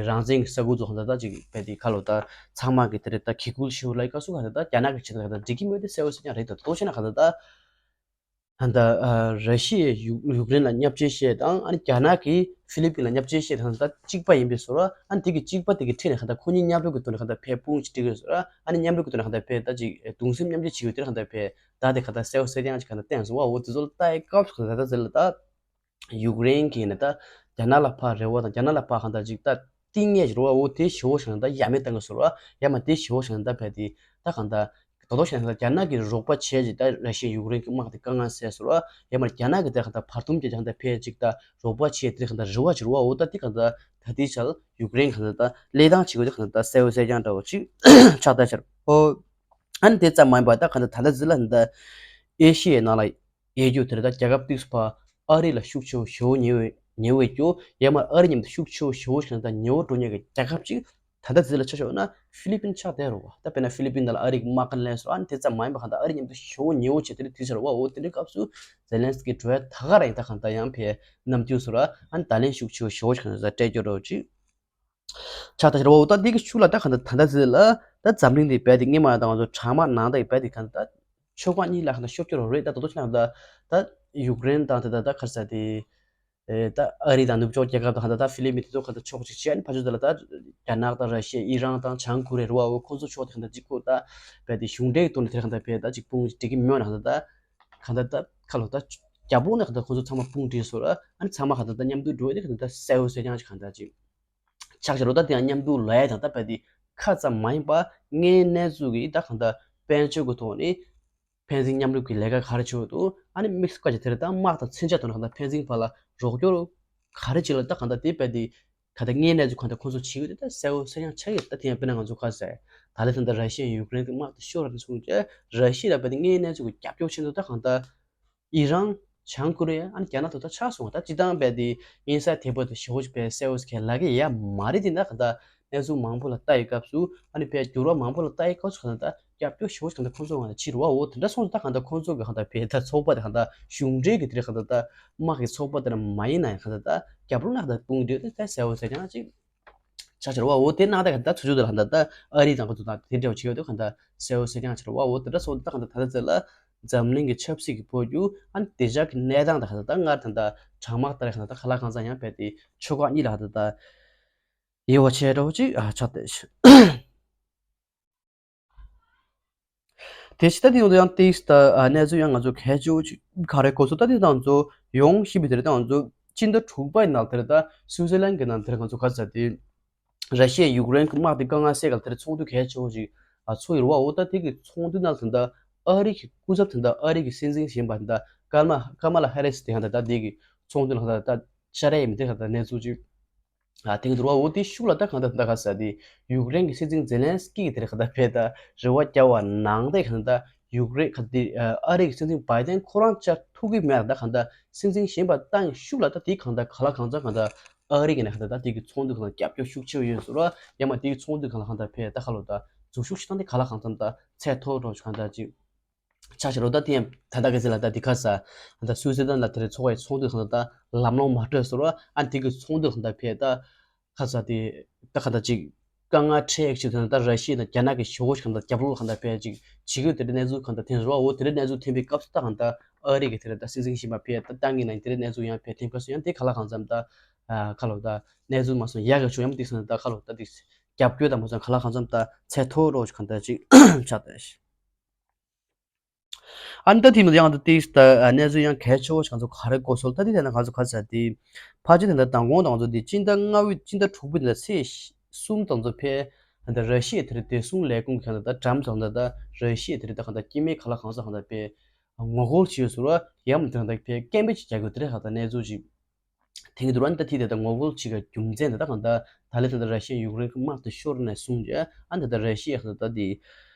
རང་བཙན་གྱི་ས་ཁུལ་ཚོ་གང་ལྟར་ད་ཅིག་བས་དེ་ཁ་ལོ་ད་ཚང་མ་གི་དེ་རེད་ད་གི་ཀུལ་ཤིའུ་ལ་ཡི་སྐབས་སུ་གང་ལྟར་ད་རྒྱ་ནག་གི་ཆེད་དུ་གང་ལྟར་འགྲིག་གི་མེད་དེ་གསལ་པོ་གསལ་རྐྱང་རེད། ད་ལྟོ་བྱས་ན་གང་ལྟར་ད་གང་ལྟར་ར་ཤི་ཡས་ཡུཀ་ཡུཀ་རེན་ལ་བརྙས་བཅོས་བྱས་དང་ཨ་ནི་རྒྱ་ནག་གིས་ཧྥི་ལི་པིན་ལ་བརྙས་བཅོས་བྱས་དང་ད་གཅིག་པ་ཡིན་པས་སོ་ར། ཨ་ནི་དེ་གི་གཅིག་པ་དེ་གི་ཁྲིད་ནས་གང་ལྟར་ཁོ་གཉིས་མཉམ་རུབ་ཀྱི་ཐོག་ནས་གང་ལྟར་བས་དཔུང་ཞིག་སྒྲིག་གི་སོ་ར། ཨ་ནི་མཉམ་རུབ་ཀྱི་ཐོག་ནས་གང་ལྟར་བས་ད་ཅིག་གདུང་སེམས་མཉམ་སྐྱེད་བྱེད་ཡོད་དེ་གང་ལྟར་བས་ད་དེ་གང་ལྟར་གསལ་པོ་གསལ་རྐྱང་ཅིག་གང་ལྟར་བསྟན་སོང་བ། འོ་དེ་ཚོ་ལ་ལྟ་ཡི་སྐབས་སུ་གང་ལྟར་ད་ཟེར་ལ་ད། ཡུཀ་རེན་གྱིས་ནི་ད་རྒྱ་ནག་ལ་ཕར་རེ་བ་དང་རྒྱ་ནག་ལ་ཕར་གང་ལྟར་ཅིག་ད་གཏིང་ངེས་ཀྱི་རེ་བ་འོ་དེ་ཞེ་པོ་ཞིག་ད་ཡ་མེད་བཏང་གི་སོ་ར། ཡ་མ་དེ་ཞེ་པོ་ཞིག་ད་བས་དེ་ད་གང་ལྟར་ད་དོ་ཞིག་ད་རྒྱ་ནག་གིས་རོགས་པ་བྱས་ཅིག་ད་ར་ཤི་ཡ་ཡུཀ་རེན་གྱི་དམག་དེ་དཀའ་ངལ་སེལ་སོ་ར། ཡ་མ་རྒྱ་ནག་གིས་ད་གང་ལྟར་བར་འདུམ་བྱས་ཀྱང་ད་ཕེ་ཅིག་ད་རོགས་པ་བྱས་དེ་གང་ལྟར་རེ་བ་ཅིག་རེ་བ་འོ་ད་དེ་གང་ལྟར་ད་དེ་ཆ་ལ་ཡུཀ་རེན་གང་ལྟར་ད་ལས་སྟངས་བྱེད་དགོས་དེ་གང་ལྟར་ད་གསལ་པོ་གསལ་རྐྱང་འདྲ་བོ་ཅིག་ཆགས་ད་ཆར་ཨོ། ཨ་ནི་དེ་ཙམ་མ་ཡིན་པར་ད་གང་ལྟར་ད་ལྟ་ཟི་ལ་འདི་ཨེ་ཤི་ཡའི་ནང་ལ་ཡོད་རྒྱུ་དེར་ད་རྒྱལ་ཁབ་ཏིག་སུ་ཕ་ཨ་རི་ལ་ཤུགས་ཆེ་བོ་ཞེ་པོ་ཉེ་བའི་ཉེ་བའི་རྒྱུ་ཡང་མ་ཨ་རི་མཉམ་དུ་ཤུགས་ཆེ་བོ་ཞེ་པོ་ཞིག་ད་ཉེ་བོ་འགྲོ་མཁན་གྱི་རྒྱལ་ཁབ་ཅིག་ད་ལྟ་ཟི་ལ་ཆ་བཞག་ན་ཧྥི་ལི་པིན་ཆགས་བསྡད་རོ་བ། ད་དཔེར་ན་ཧྥི་ལི་པིན་ནང་ལ་ཨ་རི་གི་དམག་ཁ་ལེན་སོ། ཨ་ནི་དེ་ཙམ་མ་ཡིན་པ་གང་ལྟར་ཨ་རི་མཉམ་དུ་ཞེ་པོ་ཉེ་བོ་བྱས་དེ་རིང་དུས་ཚོད་རོ་བ། འོ་དེ་འདྲའི་སྐབས་སུ་ཛེ་ལན་སི་ཀི་འགྲོ་ཡ་ད་ག་རང་ཡིན་ད་གང་ལྟར་ཡང་ཕེ་རྣམ་འགྱུར་སོ་ར། ཨ་ནི་ད་ལན་ཤུགས་ཆེ་བོ་ཞེ་པོ་ཞིག་གང་ལྟར་སྤྲད་རྒྱུ་རོ་ཅིག་ཆགས་ད་ཤར་བ་འོ་ད་འདི་གི་ཤུགས་ལ་ད་གང་ལྟར་ད་ལྟ་ཟེར་ལ་ད་འཛམ་གླིང་འདི་རྦད་དེ་སྔས་མ་དང་ང་ཚོ་གྲང་དམག་ནང་ད་རྦད་དེ་གང་ལྟར་ཕྱོགས་ཁག་གཉིས་ལ་གང་ལྟར་ཤོར་རྒྱུ་རོ་རེད། ད་ད་དོ་ཆ་ན་ད་ད་ཡུཀ་རེན་དང་དེ་ད་ད་ག་རེ་ཟེར་དེ་ད་ཨ་རི་དང་ནུབ་ཕྱོགས་རྒྱལ་ཁབ་དང་གང་ལྟར་ད་ཧྥི་ལི་པིན་དེ་ཚོ་གང་ལྟར་ཕྱོགས་གཅིག་བྱས་ནས་ཕར་ཕྱོགས་དེ་ལ་ད་རྒྱ་ནག་དང་ར་ཤི་ཡ་ཨི་རན་དང་བྱང་ཀོ་རི་ཡ་རེད་བ། འོ་ཁོང་ཚོ་ཕྱོགས་དེ་གང་ལྟར་གཅིག་ཁོ་ད་རྦད་དེ་གཞུང་འབྲེལ་གྱི་ཐོག་ནས་དེ་གང་ལྟར་རྦད་ད་གཅིག་དཔུང་སྒྲིག་གི་མེད་ན་གང་ལྟར་ད་གང་ལྟར་ད་ཁ་ལོ་ད་རྒྱ་སྦོམ་ནས་གང་ལྟར་ཁོང་ཚོ་ཚང་མ་དཔུང་སྒྲིག་སོ་ར། ཨ་ནི་ཚང་མ་གང་ལྟར་ད་མཉམ་དུ་འགྲོ་ཡ་དེ་གང་ལྟར་ད་གསལ་པོ་གསལ་རྐྱང་ཅིག་གང་ལྟར་ཅིག་ཆགས་ཤར་རོ། ད་དེ་ཡང་མཉམ་དུ་ལོ་ཡ་དང་ད་བས་དེ་ཁ་ཙམ་མ་ཡིན་པ་དངོས་གནས་ཚུལ་གྱི་ད་གང་ལྟར་དཔལ་འབྱོར་གྱི་ཐོག་ནས་ཕན་ཚུན་མཉམ་རུབ་ཀྱི་ལས་ཀ་ག་རེ་བྱེད་འདུག་ཨ་ནི་དམིགས་སུ་བཀར་ཅིག་དེར་ད་དམག་དང་མཚོན་ཆ་ཐོག་ནས་གང་ལྟར་ཕན་ཚུན་བར་ལ་རོགས་སྐྱོར་ག་རེ་བྱེད་ལ་ད་གང་ལྟར་དེ་བས་དེ་གང་ལྟར་དངོས་གནས་ཚུལ་གང་ལྟར་ཁོང་ཚོ་བྱེད་ཀྱི་འདུག་ད་གསལ་པོ་གསལ་རྐྱང་ཆགས་ཡོད། ད་དེ་ཡང་དཔེར་ན་ང་ཚོ་ག་རེ་ཟེར་ད་ལན་ད་ལྟ་ར་ཤི་ཡ་ཡུཀ་རེན་གྱི་དམག་དེ་ཤོར་ར་དེ་སོང་རྗེས་ར་ཤི་ཡ་ལ་བས་དེ་དངོས་གནས་ཚུལ་གྱི་རྒྱབ་སྐྱོར་བྱེད་འདུག་ད་གང་ལྟར། ཨི་རན། བྱང་ཀོ་རི་ཡ། ཨ་ནི་རྒྱ་ནག་ཐོག་ད་ཆགས་སོང་བ། ད་སྤྱི་བཏང་རྦད་དེ་དབྱིན་ས་དེ་བོ་དེ་ཞེ་པོ་ཅིག་བས་གསལ་པོ་ཞིག་ལབ་ཀྱི་ཡ་མ་རེད། དེ་འདྲ་གང་ལྟར་གནས་ཚུལ་མང་པོ་ལ་ལྟ་ཡི་སྐབས་སུ་ཨ་ནི་བས་འགྱུར་བ་མང་པོ་ལ་ལྟ་ཡི་སྐབས་སུ་གང་ལྟར་རྒྱབ་སྐྱོར་ཞེ་པོ་ཞིག་གང་ལྟར་ཁོང་ཚོ་ང་ལ་བྱེད་རུ་བ། འོ་དེ་འདྲ་སོང་ཙང་ད་གང་ལྟར་ཁོང་ཚོ་གི་གང་ལྟར་བས་ད་ཚོགས་པ་དེ་གང་ལྟར་གཞུང་འབྲེལ་གྱི་དེ་རེད། གང་ལྟར་ད་དམག་གི་ཚོགས་པ་དེ་འདྲ་མ་ཡིན་ན་ཡང་གང་ལྟར་ད་རྒྱབ་ལོགས་ན་གང་ལྟར་དཔུང་སྒྲིག་དེ་ད་གསལ་པོ་གསལ་རྐྱང་ཅིག་ཆགས་ཆེར་བ། འོ་དེ་གནང་ད་ག་ད་ཚུར་ཚུར་ད་ག་ད་ཨ་རི་དང་ག་ཚོ་དང་དེ་འདྲ་བ་བྱེད་ཡོད་དུ་ག་ད་གསལ་པོ་གསལ་རྐྱང་ཆེར་བ། འོ་དེ་འདྲ་སོང་ད་ག་ད་ད་ད་ཚེ་ལ་འཛམ་གླིང་གི་ཆབ་སྲིད་ཀྱི་འཕོ་འགྱུར་ཨ་ནི་དེ་ཞག་གི་གནས་སྟངས་ད་ག་ད་ད་སྔར་ད་ད་གྲང་དམག་ད་རེ་ག་ད་ད་ག་ལ་གང་ཚང་ཡང་བས་ཏེ་ཕྱོགས་ཁག་གཉིས་ལ་ག་ད་ད་ཡེ་བ་ཆེ་འདྲ་བོ་ཅིག་ཨ་ཆགས་ཏེ། དེ་ཕྱི་ད་དེ་ཡོང་དུ་ཡང་ཏིག་ད་གནས་ཚུལ་ཡང་ང་ཚོ་གལ་ཆེ་བོ་ཅིག་ག་རེ་གོ་སོང་ད་དེ་དང་ཚོ་ཡོང་ཤི་བི་དེ་རེད། ད་ང་ཚོ་སྤྱི་ཟླ་དྲུག་པའི་ནང་དེར་ད་སུའུ་ཙེར་ལན་གྱི་ནང་དེར་ང་ཚོ་ག་ཚ་དེ་ར་ཤི་ཡ་ཡུཀ་རེན་གྱི་དམག་དེ་དཀའ་ངལ་སེལ་ག་ལ་དེར་ཚོགས་འདུ་གལ་ཆེ་བོ་ཅིག་ཨ་ཚོགས་ཡོད་རེད་བ། འོ་ད་དེ་གི་ཚོགས་འདུ་ནང་དེ་ད་ཨ་རི་གི་སྐུ་ཚབ་དེ་ད་ཨ་རི་གི་སྲིད་འཛིན་ཞིག་ཡིན་པ་དེ་ད་ཀར་མ་ཀར་མ་ལ་ཧེ་རི་སི་དེ་ཡང་དེ་ད་དེ་གི་ཚོགས་འདུ་ནང་ད་ད་ཤར་ཡ་མི་དེ་ག་ད་གནས་ཚུལ་ཅིག་ཨ་དེང་དུ་བ་འོ་དེ་ཤུགས་ལ་ད་གང་ལྟར་ད་ག་ས་དེ་ཡུཀ་རེན་གྱི་སྲིད་འཛིན་ཛེ་ལན་སི་ཀི་གི་དེར་ག་ད་བས་ད་རེ་བ་རྒྱག་པ་ནང་དེ་གང་ལྟར་ཡུཀ་རེན་ག་དེ་ཨ་རི་གི་སྲིད་འཛིན་བྷའི་ཏན་ཁོ་རང་བཅར་ཐུབ་ཀྱི་མེད་ད་གང་ལྟར་སྲིད་འཛིན་གཞན་པ་བཏང་ཤུགས་ལ་ད་དེ་གང་ལྟར་ག་ལ་གང་ཚང་གང་ལྟར་ཨ་རི་གི་ནས་གང་ལྟར་ད་དེ་གི་ཚོགས་འདུ་གང་ལ་རྒྱབ་སྐྱོར་ཤུགས་ཆེ་བ་ཡོད་སོང་ར། ཡང་མ་དེ་གི་ཚོགས་འདུ་གང་ལ་གང་ལྟར་བས་ད་ག་ལོ་ད་འཛུལ་ཞུགས་ཤིག་བཏང་དེ་ག་ལ་གང་ཚང་ད་ཚད་མཐོ་རོགས་གང་ལྟར་ཅིག་ཆ་བཞག་རོགས་ད་དེ་ཡང་ད་ལྟ་གི་ཟེར་ལ་ད་དེ་ཁ་ས་ད་སུའི་སི་ཏན་ལ་དེ་རེད་ཚོགས་པའི་ཚོགས་འདུ་ཁང་ད་ལམ་ལྷོང་མ་སྤྲོད་སོང་ར། ཨ་དེ་གི་ཚོགས་འདུ་ཁང་ད་ཕེ་ད་ཁ་ས་དེ་ད་ཁ་ད་ཅིག་དཀའ་ངལ་འཕྲད་ཡག་ཅིག་དེ་ད་ར་ཤི་ཡ་དང་རྒྱ་ནག་གི་ཞོགས་ཁང་ད་རྒྱབ་ལོགས་ཁང་ད་ཕེ་ཅིག་བྱེད་ཀྱི་དེ་རེད་གནས་ཚུལ་ཁང་ད་ཐེངས་རོ་འོ་དེ་རེད་གནས་ཚུལ་ཐེངས་པའི་སྐབས་སུ་ད་ཁང་ད་ཨ་རི་གི་དེ་རེད་ད་སྲིད་འཛིན་ཞིག་མ་ཕེ་ད་ཏང་གི་ནང་དེ་རེད་གནས་ཚུལ་ཡང་ཕེ་ཐེངས་སྐབས་སུ་ཡང་དེ་ཁ་ལ་གང་འཚམ་ད་ཁ་ལོ་ད་གནས་ཚུལ་མ་སོང་ཡག་གི་ཆོ་ཡང་དེ་སོང་ད་ཁ་ལོ་ད་དེ་རྒྱབ་སྐྱོར་དང་མ་སོང་ཁ་ལ་གང་འཚམ་ད་ཚད་མཐོ་རོགས་ཁང་ད་ཅིག་ཆགས་ད་ཤི། ཨ་ནི་ད་དེ་མི་ཡང་ད་ཏིས་ད་གནས་ཚུལ་ཡང་གལ་ཆེ་བོ་ཞིག་ང་ཚོ་ག་རེ་གོ་སོལ་ད་དེ་དེ་ན་ང་ཚོ་ག་ཚ་དེ་ཕ་ཆེ་དེ་འདྲ་དང་གོང་དང་ཚོ་དེ་སྤྱི་ཟླ་ལྔ་བའི་སྤྱི་ཟླ་དྲུག་པའི་དེ་འདྲ་ཚེས་གསུམ་དང་ཚོ་ཕེ་ད་ར་ཤི་ཡའི་དེ་རེད་བདེ་སྲུང་ལས་ཁུངས་ཁྱོན་ད་ད་ཀྲམ་དང་ད་ད་ར་ཤི་ཡའི་དེ་རེད་ད་གང་ད་སྐྱེ་དམན་ག་ལ་གང་ས་གང་ད་ཕེ་ངོ་རྒོལ་བྱས་ཡོད་ཟེར་བ་ཡང་མི་དེ་གང་ད་ཕེ་སྐད་འབོད་ཅིག་རྒྱག་དགོས་དེ་རེད་གང་ད་གནས་ཚུལ་ཅིག་དེང་དུས་རང་ད་ཐི་དེ་ད་ངོ་རྒོལ་བྱེད་ཀྱི་རྒྱུ་མཚན་དེ་ད་གང་ད་ད་ལེ་ད་ད་ར་ཤི་ཡ་ཡུཀ་རེན་གྱི་དམག་དེ་ཤོར་ནས་བཟུང་རྗེས་ཨ་ད་ད་ར་ཤི་ཡ་གང་ད་ད་དེ་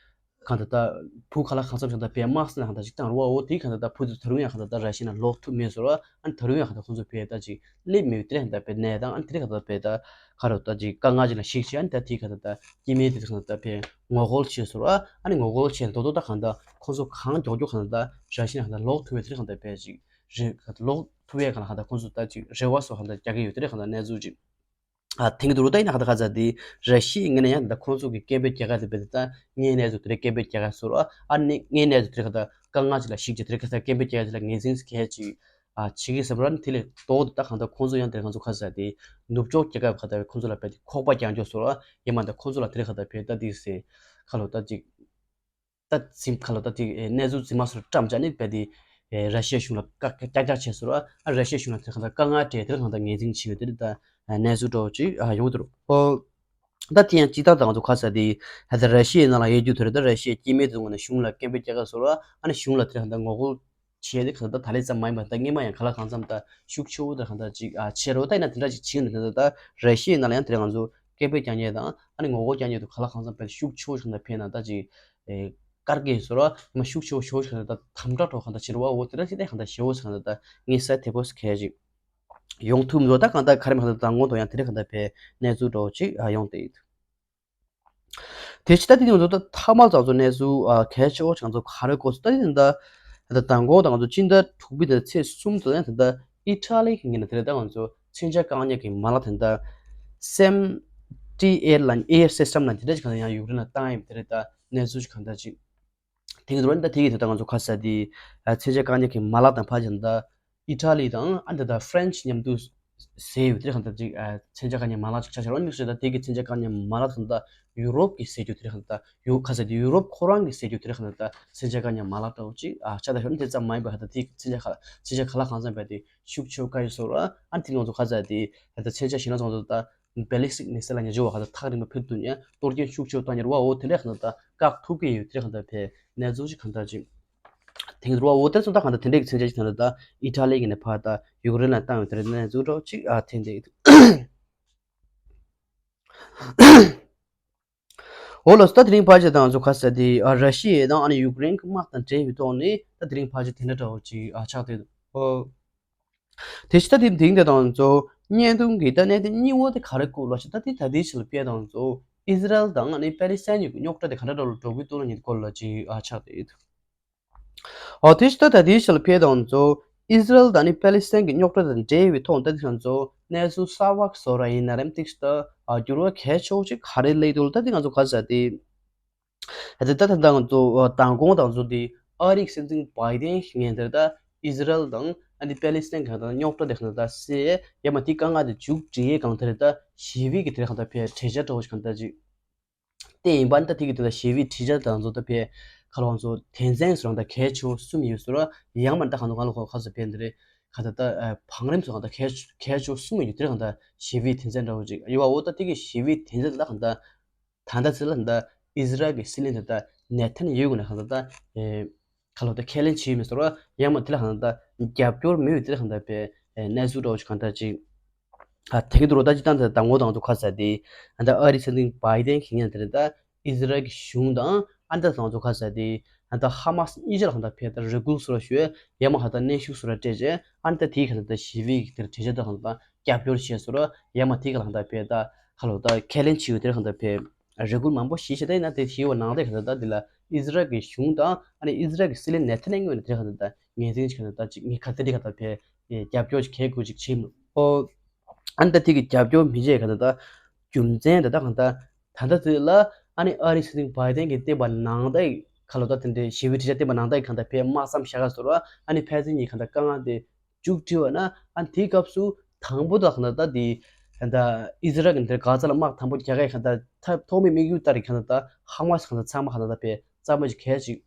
གང་ད་ད་བུ་ག་ལ་གང་འཚམ་ཞིག་ད་པའི་དམག་སི་ན་གང་ད་ཅིག་བཏང་རུ་བ་འོ་དེ་གང་ད་ད་བུ་དེ་ད་རུང་ཡང་གང་ད་ད་ར་ཤི་ཡ་ན་ལོག་ཐུབ་མེད་ཟེར་བ་ཨ་ད་རུང་ཡང་གང་ད་ཁོང་ཚོ་པའི་ད་ཅིག་སླེབས་མེད་དེ་གང་ད་པའི་གནས་སྟངས་ཨ་དེ་གང་ད་པའི་ད་ག་རུ་ད་ཅིག་དཀའ་ངལ་ཅིག་ལ་ཞིག་ཅིག་ཨ་ད་དེ་གང་ད་ད་སྐྱེ་དམན་དེ་གང་ད་ད་པའི་ངོ་རྒོལ་བྱས་ཟེར་བ་ཨ་ནི་ངོ་རྒོལ་བྱས་དོ་དོ་ད་གང་ད་ཁོང་ཚོ་གང་མགྱོགས་མགྱོགས་གང་ད་ད་ར་ཤི་ཡ་ན་གང་ད་ལོག་ཐུབ་པའི་དེ་གང་ད་པའི་ཅིག་རེད་ལོག་ཐུབ་ཡས་གང་ལ་གང་ལྟར་ཁོང་ཚོ་ལྟར་ཅིག་རེ་བ་སོགས་གང་ལྟར་རྒྱག་གི་ཡོད་དེ་རེད་གང་ལྟར་གནས་ཚུལ་ཅིག་ཨ་དེང་དུ་རུ་ད་ཡིན་ན་གང་ལྟར་ག་ཚ་དེ་ར་ཤི་ཡའི་ངོས་ནས་ཡང་ད་ཁོང་ཚོ་གི་སྐད་འབོད་རྒྱག་ག་དེ་བས་ད་ངའི་གནས་ཚུལ་དེ་རེད་སྐད་འབོད་རྒྱག་ག་ཟེར་རོ་ཨ་ནི་ངའི་གནས་ཚུལ་དེ་རེད་གང་ལྟར་དཀའ་ངལ་ཅིག་ལ་ཞིག་ཅིག་དེ་རེད་གང་ལྟར་སྐད་འབོད་རྒྱག་ག་དེ་ལ་ངེས་འཛིན་གལ་ཅིག་ཨ་བྱེད་ཀྱི་ཟེར་བ་ཨ་ནི་དེ་ལས་ལྡོག་ཏུ་ད་གང་ལྟར་ཁོང་ཚོ་ཡང་དེ་ཁོང་ཚོ་ག་ཚ་དེ་ནུབ་ཕྱོགས་རྒྱལ་ཁབ་གང་ལྟར་ཁོང་ཚོ་ལ་བས་དེ་ཁོག་པ་རྒྱག་འཇོག་ཟེར་རོ་ཡིན་མ་ད་ཁོང་ཚོ་ལ་དེ་རེད་གང་ལྟར་བས་ད་དེ་ཟེར་ཁ་ལོ་ད་ཅིག་ད་འཛིན་ཁ་ལོ་ད་དེ་གནས་ཚུལ་འཛིན་མ་སོར་བཀྲམ་བྱ་ནི་བས་དེ་ར་ཤི་ཡ་གཞུང་ལ་བཀག་ཀྱག་ཀྱག་བྱས་སོར་ཨ་ར་ཤི་ཡ་གཞུང་ལ་དེ་གང་ལྟར་དཀའ་ངལ་སྤྲད་དེ་གང་ལྟར་ངེས་འཛིན་བྱེད་ཡོད་དེ་ད་གནས་ཚུལ་འདྲ་བོ་ཅིག་ཡོང་དུ་རུ་ཨོ་ད་དེ་ཡང་ཅི་ད་དང་ཚོ་ཁ་ས་དེ་ད་ར་ཤི་ཡའི་ནང་ལ་ཡོད་རྒྱུ་དེ་རེད་ད་ར་ཤི་ཡའི་སྐྱེ་དམན་དེ་ཚོ་ནས་གཞུང་ལ་སྐད་འབོད་རྒྱག་ག་སོར་ཨ་ཨ་ནི་གཞུང་ལ་དེ་གང་ལྟར་ངོ་རྒོལ་བྱས་ཏེ་གང་ལྟར་ད་ལས་ཙམ་མ་ཡིན་པ་ད་སྔས་མ་ཡང་ག་ལ་གང་འཚམ་ད་ཤུགས་ཆེ་བོ་ད་གང་ལྟར་ཅིག་ཨ་བྱེད་རོགས་ད་ཡིན་ན་དེ་འདྲ་ཅིག་བྱེད་ཡོད་ནི་དེ་ད་ད་ར་ཤི་ཡའི་ནང་ལ་ཡང་དེ་རེད་ང་ཚོ་སྐད་འབོད་རྒྱག་མཁན་དང་ཨ་ནི་ངོ་རྒོལ་རྒྱག་མཁན་དུ་ག་ལ་གང་འཚམ་དཔེ་ཤུགས་ཆེ་བོ་ཞིག་ད་ཕན་ན་ད་ཅིག་ཨེ་དཀར་གེ་ཟེར་བ་ཡང་ཤུགས་ཆེ་བོ་ཞེ་བོ་ཞིག་ད་དམ་དྲག་གྲོགས་གང་ད་བྱེད་རོགས་འོ་དེ་འདྲ་ཞིག་ད་གང་ད་ཞེ་བོ་ཞིག་ད་ངས་ས་དེ་པོ་སྐད་ཅིག་ཡོང་ཐུབ་མི་འདུག་ད་གང་ད་ག་རེ་མ་གང་ད་ད་ངོ་ཐོག་ཡང་དེ་འདྲ་གང་ད་ཕན་གནས་ཚུལ་འདྲ་བོ་ཅིག་ཡོང་སྟེ་ཡོད། དེ་ཕྱི་ད་དེ་ནས་ང་ཚོ་ད་ཐ་མ་ཚང་ཚོ་གནས་ཚུལ་ཨ་གལ་ཆེ་བོ་ཞིག་ང་ཚོ་ག་རེ་གོ་སོང་ད་དེ་ད་ད་མདང་དགོང་ད་ང་ཚོ་སྤྱི་ཟླ་དྲུག་པའི་ད་ཚེས་གསུམ་དུ་ཡང་ད་ད་ཨི་ཊ་ལི་གི་ངོས་ནས་དེ་རེད་ད་ང་ཚོ་མཚོན་ཆ་བཀག་ཉར་གྱི་མ་ལག་དེ་ད་སེམ་ཊི་ཨེར་ལ་ཨེར་སིས་ཊེམ་ལ་དེ་འདྲ་ཞིག་གང་ཡང་ཡུཀ་རེན་ལ་བཏང་ཡིན་དེ་རེད་ད་གནས་ཚུལ་ཞིག་གང་ད་ཅིག་དེང་དུ་རོ་ད་དེ་གི་དེ་ད་ང་ཚོ་ཁ་ས་དེ་མཚོན་ཆ་བཀག་ཉར་གྱི་མ་ལག་དང་ཕ་ཅན་ད་ཨི་ཊ་ལི་དང་ཨ་འདི་ད་ཧྥ་རན་སི་མཉམ་དུ་ཟས་ཡོད་དེ་རེད་གང་ད་ཅིག་མཚོན་ཆ་བཀག་ཉར་མ་ལག་ཅིག་ཆ་ཤར་བ་དམིགས་བསལ་ད་དེ་གི་མཚོན་ཆ་བཀག་ཉར་མ་ལག་གང་ད་ཡུ་རོབ་ཀྱི་ཟས་རྒྱུ་དེ་རེད་གང་ད་ཡུ་ཁ་ས་དེ་ཡུ་རོབ་ཁོ་རང་གི་ཟས་རྒྱུ་དེ་རེད་གང་ད་མཚོན་ཆ་བཀག་ཉར་མ་ལག་འདྲ་བོ་ཅིག་ཨ་ཆ་ད་ཤར་དེ་ཙམ་མ་ཡིན་པ་གང་ད་དེ་གི་མཚོན་ཆ་ག་མཚོན་ཆ་ག་ལ་གང་འཚམ་པ་དེ་ཤུགས་ཆེ་བ་བཀག་ཡོད་སོ་ར་ཨ་དེ་ང་ཚོ་ཁ་ས་དེ་གང་ད་མཚོན་ཆ་ཞེ་ན་ཚང་ཚོ་ད་བེ་ལིས་ཊིག་མི་སེལ་ལ་ཉེ་ཆེ་བ་གང་ད་ཐག་རིང་པ་ཕེབས་དུས་ནས་གཏོར་སྐྱོན་ཤུགས་ཆེ་བ་བཏང་ཉེ་ར་བ་འོ་དེ་འདྲ་གང་ད་བཀག་ཐུབ་ཀྱི་ཡོད་དེ་རེད་གང་ད་ཕེ་གནས་ཚུལ་ཅིག་གང་ད་ཅིག་དེང་རུ་བ་འོ་དེ་ཚོ་ད་གང་ལྟར་དེ་འདྲའི་མཚོན་ཆ་ཅིག་དེ་འདྲ་ད་ཨི་ཊ་ལི་གི་ནས་ཕར་ད་ཡུཀ་རེན་ལ་བཏང་ཡོད་དེ་རེད་གནས་ཚུལ་འདྲ་ཅིག་ཨ་ཐེན་དེ་འོ་ལགས་སོ། ད་དེ་རིང་ཕལ་ཆེར་ད་ང་ཚོ་ཁ་ས་དེ་ཨ་ར་ཤི་ཡ་དང་ཨ་ནི་ཡུཀ་རེན་གྱི་དམག་དང་འབྲེལ་བའི་ཐོག་ནས་ད་དེ་རིང་ཕལ་ཆེར་དེ་འདྲ་འདྲ་བོ་ཅིག་ཨ་ཆགས་བསྡད་འདུག་ཨོ། དེ་ཕྱི་ད་དེ་དེང་དེ་དང་ཚོ་བརྙན་ཐུང་གི་ད་གནད་དོན་གཉིས་པོ་དེ་ག་རེ་བཀོད་ལ་ཞིག་ད་དེ་ད་དེ་ཕྱི་ལ་ཕེ་དང་ཚོ་ཨི་ཟི་རལ་དང་ཨ་ནི་པེ་ལི་སི་ཐན་གྱི་རྙོག་དྲ་དེ་ག་འདྲ་འདྲ་ལ་འགྲོ་གི་འདུག་ལ་ཉིད་སྐོར་ལ་ཅིག་ཨ་ཆགས་བསྡད་འདུག་ཨོ་དེ་ཕྱི་ད་ད་དེ་ཕྱི་ལ་ཕེ་དང་ཚོ་ཨི་ཟི་རལ་དང་ཨ་ནི་པེ་ལི་སི་ཐན་གྱི་རྙོག་དྲ་དང་འབྲེལ་བའི་ཐོག་ད་དེ་ང་ཚོ་གནས་ཚུལ་གསར་བ་བཟོ་ར་ཡིན་ན་རེམ་ཏིག་ད་ཨ་འགྱུར་བ་གལ་ཆེ་བོ་ཅིག་ག་རེ་སླེབས་འདུག་ལ་ད་དེ་ང་ཚོ་ག་ས་དེ། ད་ད་ད་ང་ཚོ་མདང་དགོང་དང་ཚོ་དེ་ཨ་རིའི་སྲིད་འཛིན་བྷའི་ཌེན་ངས་དེར་ད་ཨི་ཟི་རལ་དང་ཨ་ནི་པེ་ལི་སི་ཐན་གང་དང་རྙོག་དྲ་དེ་གང་ད་སེ་ཡ་མ་དེ་དཀའ་ངལ་དེ་མཇུག་སྒྲིལ་ཡས་གང་དེར་ད་ཞི་བའི་གི་དེར་གང་ད་ཕེ་གྲོས་འཆར་འདྲ་བོ་ཞིག་གང་ད་ཅིག་དེ་ཡིན་པ་ད་དེ་གི་དེ་ད་ཞི་བའི་གྲོས་འཆར་དང་ཚོ་ད་ཕེ་ཁ་ལོ་ཚོ་དོན་ཚན་སུ་རང་ད་གལ་ཆེ་བོ་གསུམ་ཡོད་སུ་ར་ཡང་མ་ད་གང་དུ་གང་ལ་ཁོ་ཁ་སུ་ཕེ་འདི་རེད་ག་ད་ད་བང་རིམ་སུ་གང་ད་གལ་གལ་ཆེ་བོ་གསུམ་ཡོད་དེར་གང་ད་ཞི་བའི་དོན་ཚན་འདྲ་བོ་ཅིག་ཡོད་བ་འོ་ད་དེ་གི་ཞི་བའི་དོན་ཚན་ད་གང་ད། ད་ལྟ་ཚེ་ལ་ད་ཨི་ཟི་རལ་གྱི་སྲིད་བློན་དེ་ད་ནེ་ཐན་ཡ་ཧུ་ནས་གང་ད་ད་ཁ་ལོ་ད་ཁས་ལེན་བྱས་མི་སོར་བ་ཡང་མ་དེ་ལ་གང་ད་རྒྱབ་སྐྱོར་མི་ཡོད་དེ་ལ་གང་ད་པའི་གནས་ཚུལ་འདྲ་བོ་ཞིག་གང་ད་ཅིག་ཨ་དེ་གི་འདུག་རོ། ད་ཅི་ད་ད་ངོ་དང་དུ་ཁ་ས་དེ་ད་ཨ་རི་སྲིད་འཛིན་བྷའི་ཌེན་གྱི་ངས་དེ་ད་ཨི་ཟི་རལ་གྱི་གཞུང་དང་ཨ་ད་དང་དུ་ཁ་ས་དེ་ད་ཧ་མ་སི་གཉིས་ཆ་ལ་གང་ད་ཕེ་ད་རེ་སྐུལ་སོར་བ་ཞུ་ཡང་མ་གང་ད་གནོན་ཤུགས་སོར་བ་སྤྲད་རྗེས་ཨ་ད་དེའི་གང་ད་ཞི་བའི་དེར་གྲོས་འཆར་ད་གང་ད་རྒྱབ་སྐྱོར་བྱས་སོར་བ་ཡང་མ་དེའི་གང་ད་ཕེ་ད་ཁ་ལོ་ད་ཁས་ལེན་བྱས་ཡོད་དེ་ལ་གང་ད་ཕེ། རེ་སྐུལ་མང་པོ་ཞིག་བྱས་ཏེ་ཡིན་ན་དེ་ཞིག་བ་ནང་དེ་ག་ད་ད་དེ་ལ་ཨི་ཟི་རལ་གྱི་གཞུང་དང་ཨ་ནི་ཨི་ཟི་རལ་གྱི་སྲིད་བློན་ནེ་ཐན་ཡ་ཧུ་ནས་དེ་ག་ད་ད་ངོས་འཛིན་གྱི་ག་ད་ད་ཅིག་ངས་ག་དེ་དེ་ག་ད་ཕེ་རྒྱབ་སྐྱོར་གྱི་གལ་དགོས་ཅིག་བྱེད་མི་ཨོ། ཨ་ནི་ད་དེ་གི་རྒྱབ་སྐྱོར་མི་བྱེད་ག་ད་ད་རྒྱུ་མཚན་དེ་ད་ག་ད་ད་ད་དེ་ལ་ཨ་ནི་ཨ་རིའི་སྲིད་འཛིན་བྷའི་ཏན་གྱིས་བསྟན་པ་ནང་ད་ག་ལོ་ད་དེ་འདྲའི་ཞི་བའི་གྲོས་འཆར་བསྟན་པ་ནང་ད་ག་ད་ཕེ་དམག་མཚམས་བཞག་ག་ཟེར་བ་ཨ་ནི་ཕལ་ཆེར་གྱི་ག་ད་དཀའ་ངལ་དེ། མཇུག་སྒྲིལ་བ་ན་ཨ་དེའི་སྐབས་སུ་དང་པོ་དག་ན་ད་དེ་ད་ཨི་ཟི་རལ་གྱི་འདིར་གྷ་ཛ་ལ་དམག་དང་པོ་རྒྱག་གི་ཁ་ད་ཐབས་ཐོག་མའི་དམིགས་ཡུལ་ལྟར་གྱི་ཁ་ད་ཧ་མ་སི་ཁ་ད་ཚང་མ་ཁ་ད་ད་པའི་རྩ་མོ་ཅིག་གལ་ཅིག་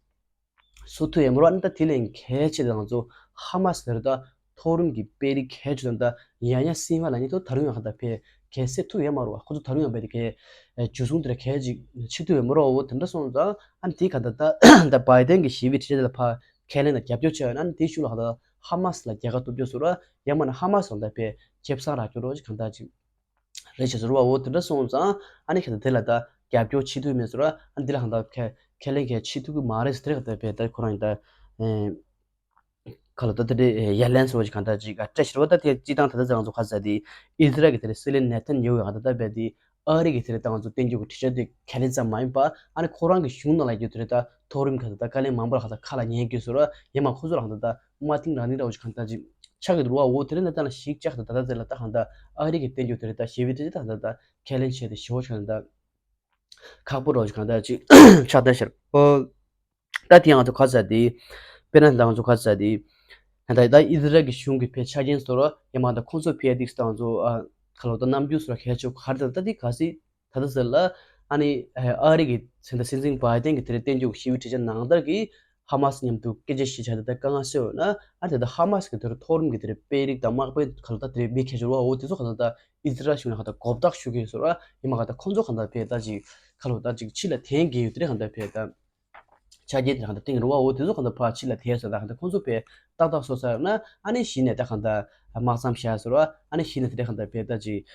སུ་ཐུ་ཡ་མོ་ར་ཨ་ད་དེ་ལས་གལ་ཆེ་དང་ཚོ་ཧ་མ་སི་དེར་ད་མཐོ་རིམ་གྱི་དཔོན་རིགས་གལ་ཆེ་དང་ད་ཡ་ཡ་སིན་ཧྥ་ལ་ཉིད་དུ་ད་རུང་ཡང་ཁ་ད་པའི་གལ་སེ་ཐུ་ཡ་མ་རུ་བ་ཁོ་ཚོ་ད་རུང་ཡང་པའི་གལ་འཇུ་བཟུང་དེར་གལ་ཅིག་ཆེ་ཐུ་ཡ་མོ་ར་འོ་དེ་འདྲ་སོང་ཙང་ཨ་དེ་ཁ་ད་ད་ད་བྷའི་ཏན་གྱི་ཞི་བའི་གྲོས་འཆར་ལ་ཕ། ཁས་ལེན་དང་རྒྱབ་སྐྱོར་བྱས་ཡོད་ན་ཨ་ནི་དེའི་ཤུགས་ལ་ཧ་ད་ཧ་མ་སི་ལ་རྒྱལ་ཁ་ཐོབ་རྒྱུ་ཟེར་བ་ཡང་མིན་ན་ཧ་མ་སི་ལ་ད་ཕེ་ཁེ་བཟང་རག་རྒྱུ་རོ་ཅིག་གང་ལྟར་ཅིག་རེད་ཅེས་ཟེར་བ་འོ་དེ་འདྲ་སོང་ཙང་ཨ་ནི་ཁྱེད་ད་དེ་ལ་ད་རྒྱབ་སྐྱོར་བྱེད་ཐུབ་མེད་ཟེར་བ་ཨ་ནི་དེ་ལ་ཧ་ད་ཁས་ཁས་ལེན་ཁས་བྱེད་ཐུབ་ཀྱི་མ་རེད་ཟེར་དེ་ལ་ད་ཕེ་ད་ཁོ་རང་ཡིན་ད་ཁ་ལོ་ད་དེ་འདྲའི་ཡ་ལན་ཟེར་བ་ཅིག་གང་ལྟར་ཅིག་ཨ་སྤྲད་ཤེར་བ་ད་དེ་སྤྱི་བཏང་ད་ད་ཚང་ཚོ་ཁ་ཟ་དེ་ཨི་ཟི་རལ་གྱི་དེ་ལ་སྲིད་བློན་ནེ་ཐན་ཡ་ཧུ་ཡང་ད་ད་ཕེ་དེ། ཨ་རི་གི་དེ་རེད་ད་ང་ཚོ་བསྟན་རྒྱུ་གི་ཁྲི་ཆ་དེ་ཁས་ལེན་ཙམ་མ་ཡིན་པ་ཨ་ནི་ཁོ་རང་གི་གཞུང་ནང་ལ་ཡོད་དེ་རེད་ད་མཐོ་རིམ་ག་ཚོད་ད་བཀའ་བློན་མང་པོ་ལ་ཁ་ད་ཁ་ལ་ཉན་རྒྱུ་ཟེར་བ་ཡིན་མ་ཁོ་ཚོ་ལ་ཧ་ད་ད་མ་ཐིང་རང་ནི་ར་འོ་ཅིག་གང་ལྟར་ཅིག་ཆག་གི་འདུག་བ་འོ་དེ་རེད་ན་ད་ལ་ཞིག་ཅག་ད་ད་ད་དེ་ལ་ད་གང་ལྟར་ཨ་རི་གི་བསྟན་རྒྱུ་དེ་རེད་ད་ཞེ་བའི་དེ་ད་ད་ད་ཁས་ལེན་བྱས་ཏེ་ཞེ་བོ་ཅིག་གང་ལྟར་ཁག་པོ་ར་འོ་ཅིག་གང་ལྟར་ཅིག་ཆག་ད་ཤར་ཨོ། ད་དེ་ང་ཚོ་ཁ་ཟ་དེ། དཔེར་ན་ད་ང་ཚོ་ཁ་ཟ་དེ། ད་ད་ཨི་ཟི་རལ་གྱི་གཞུང་གི་ཕེ་ཆ་རྐྱེན་ཟེར་རོ་ཡ་མ་ད་ཁོང་ཚོ་ཕེ་ཏིག་ད་ང་ཚོ་ཨ་ཁ་ལོ་ད་རྣམ་འགྱུར་ཟེར་རོ་ཁྱད་ཆོས་ག་རེ་ད་ད་དེ་ག་སི་ད་ད་ཟེར་ལ་ཨ་ནི་ཨ་རི་གི་ཚན་ད་སྲིད་འཛིན་བྷའི་ཏན་གྱི་དེ་རེད་བསྟན་རྒྱུ་ཞི་བའི་གྲོས་འཆར་ནང་ལྟར་གྱི་ཧ་མ་སི་མཉམ་དུ་སྐད་ཆ་བཤད་བྱ་ད་ད་དཀའ་ངལ་སེལ་འོ་ན་ཨ་དེ་ད་ཧ་མ་སི་གི་དེ་རུ་མཐོ་རིམ་གྱི་དེ་རེད་དཔོན་རིགས་དང་དམག་དཔོན་ཁ་ལོ་ད་དེ་རེད་མི་ཁྱད་ཆོས་རོ་འོ་དེ་ཚོ་ཁ་ལོ་ད་ཨི་ཟི་རལ་གཞུང་ལ་ཁ་ད་གོ་བརྡ་ཞུ་གི་ཟེར་རོ་ཡ་མ་ག་ད་ཁོང་ཚོ་ཁ་ད་ཕེ་ད་ཅིག་ཁ་ལོ་ད་ཅིག་ཕྱི་ལ་འཐེན་གི་ཡོད་དེ་རེད་ཁ་ད་ཕེ་ད། ཆ་རྐྱེན་དེ་གང་ལྟར་བཏིང་རུ་བ་འོ་དེ་ཚོ་གང་ལྟར་ཕར་ཕྱི་ལ་ཐལ་ཟེར་ད་གང་ལྟར་ཁོང་ཚོ་ཕེ་ཏག་ཏག་སོ་ས་ན་ཨ་ནི་གཞི་ནས་ད་གང་ལྟར་དམག་མཚམས་བཞག་ཟེར་བ་ཨ་ནི་གཞི་ནས་དེ་གང་ལྟར་ཕེ་ད་ཅིག་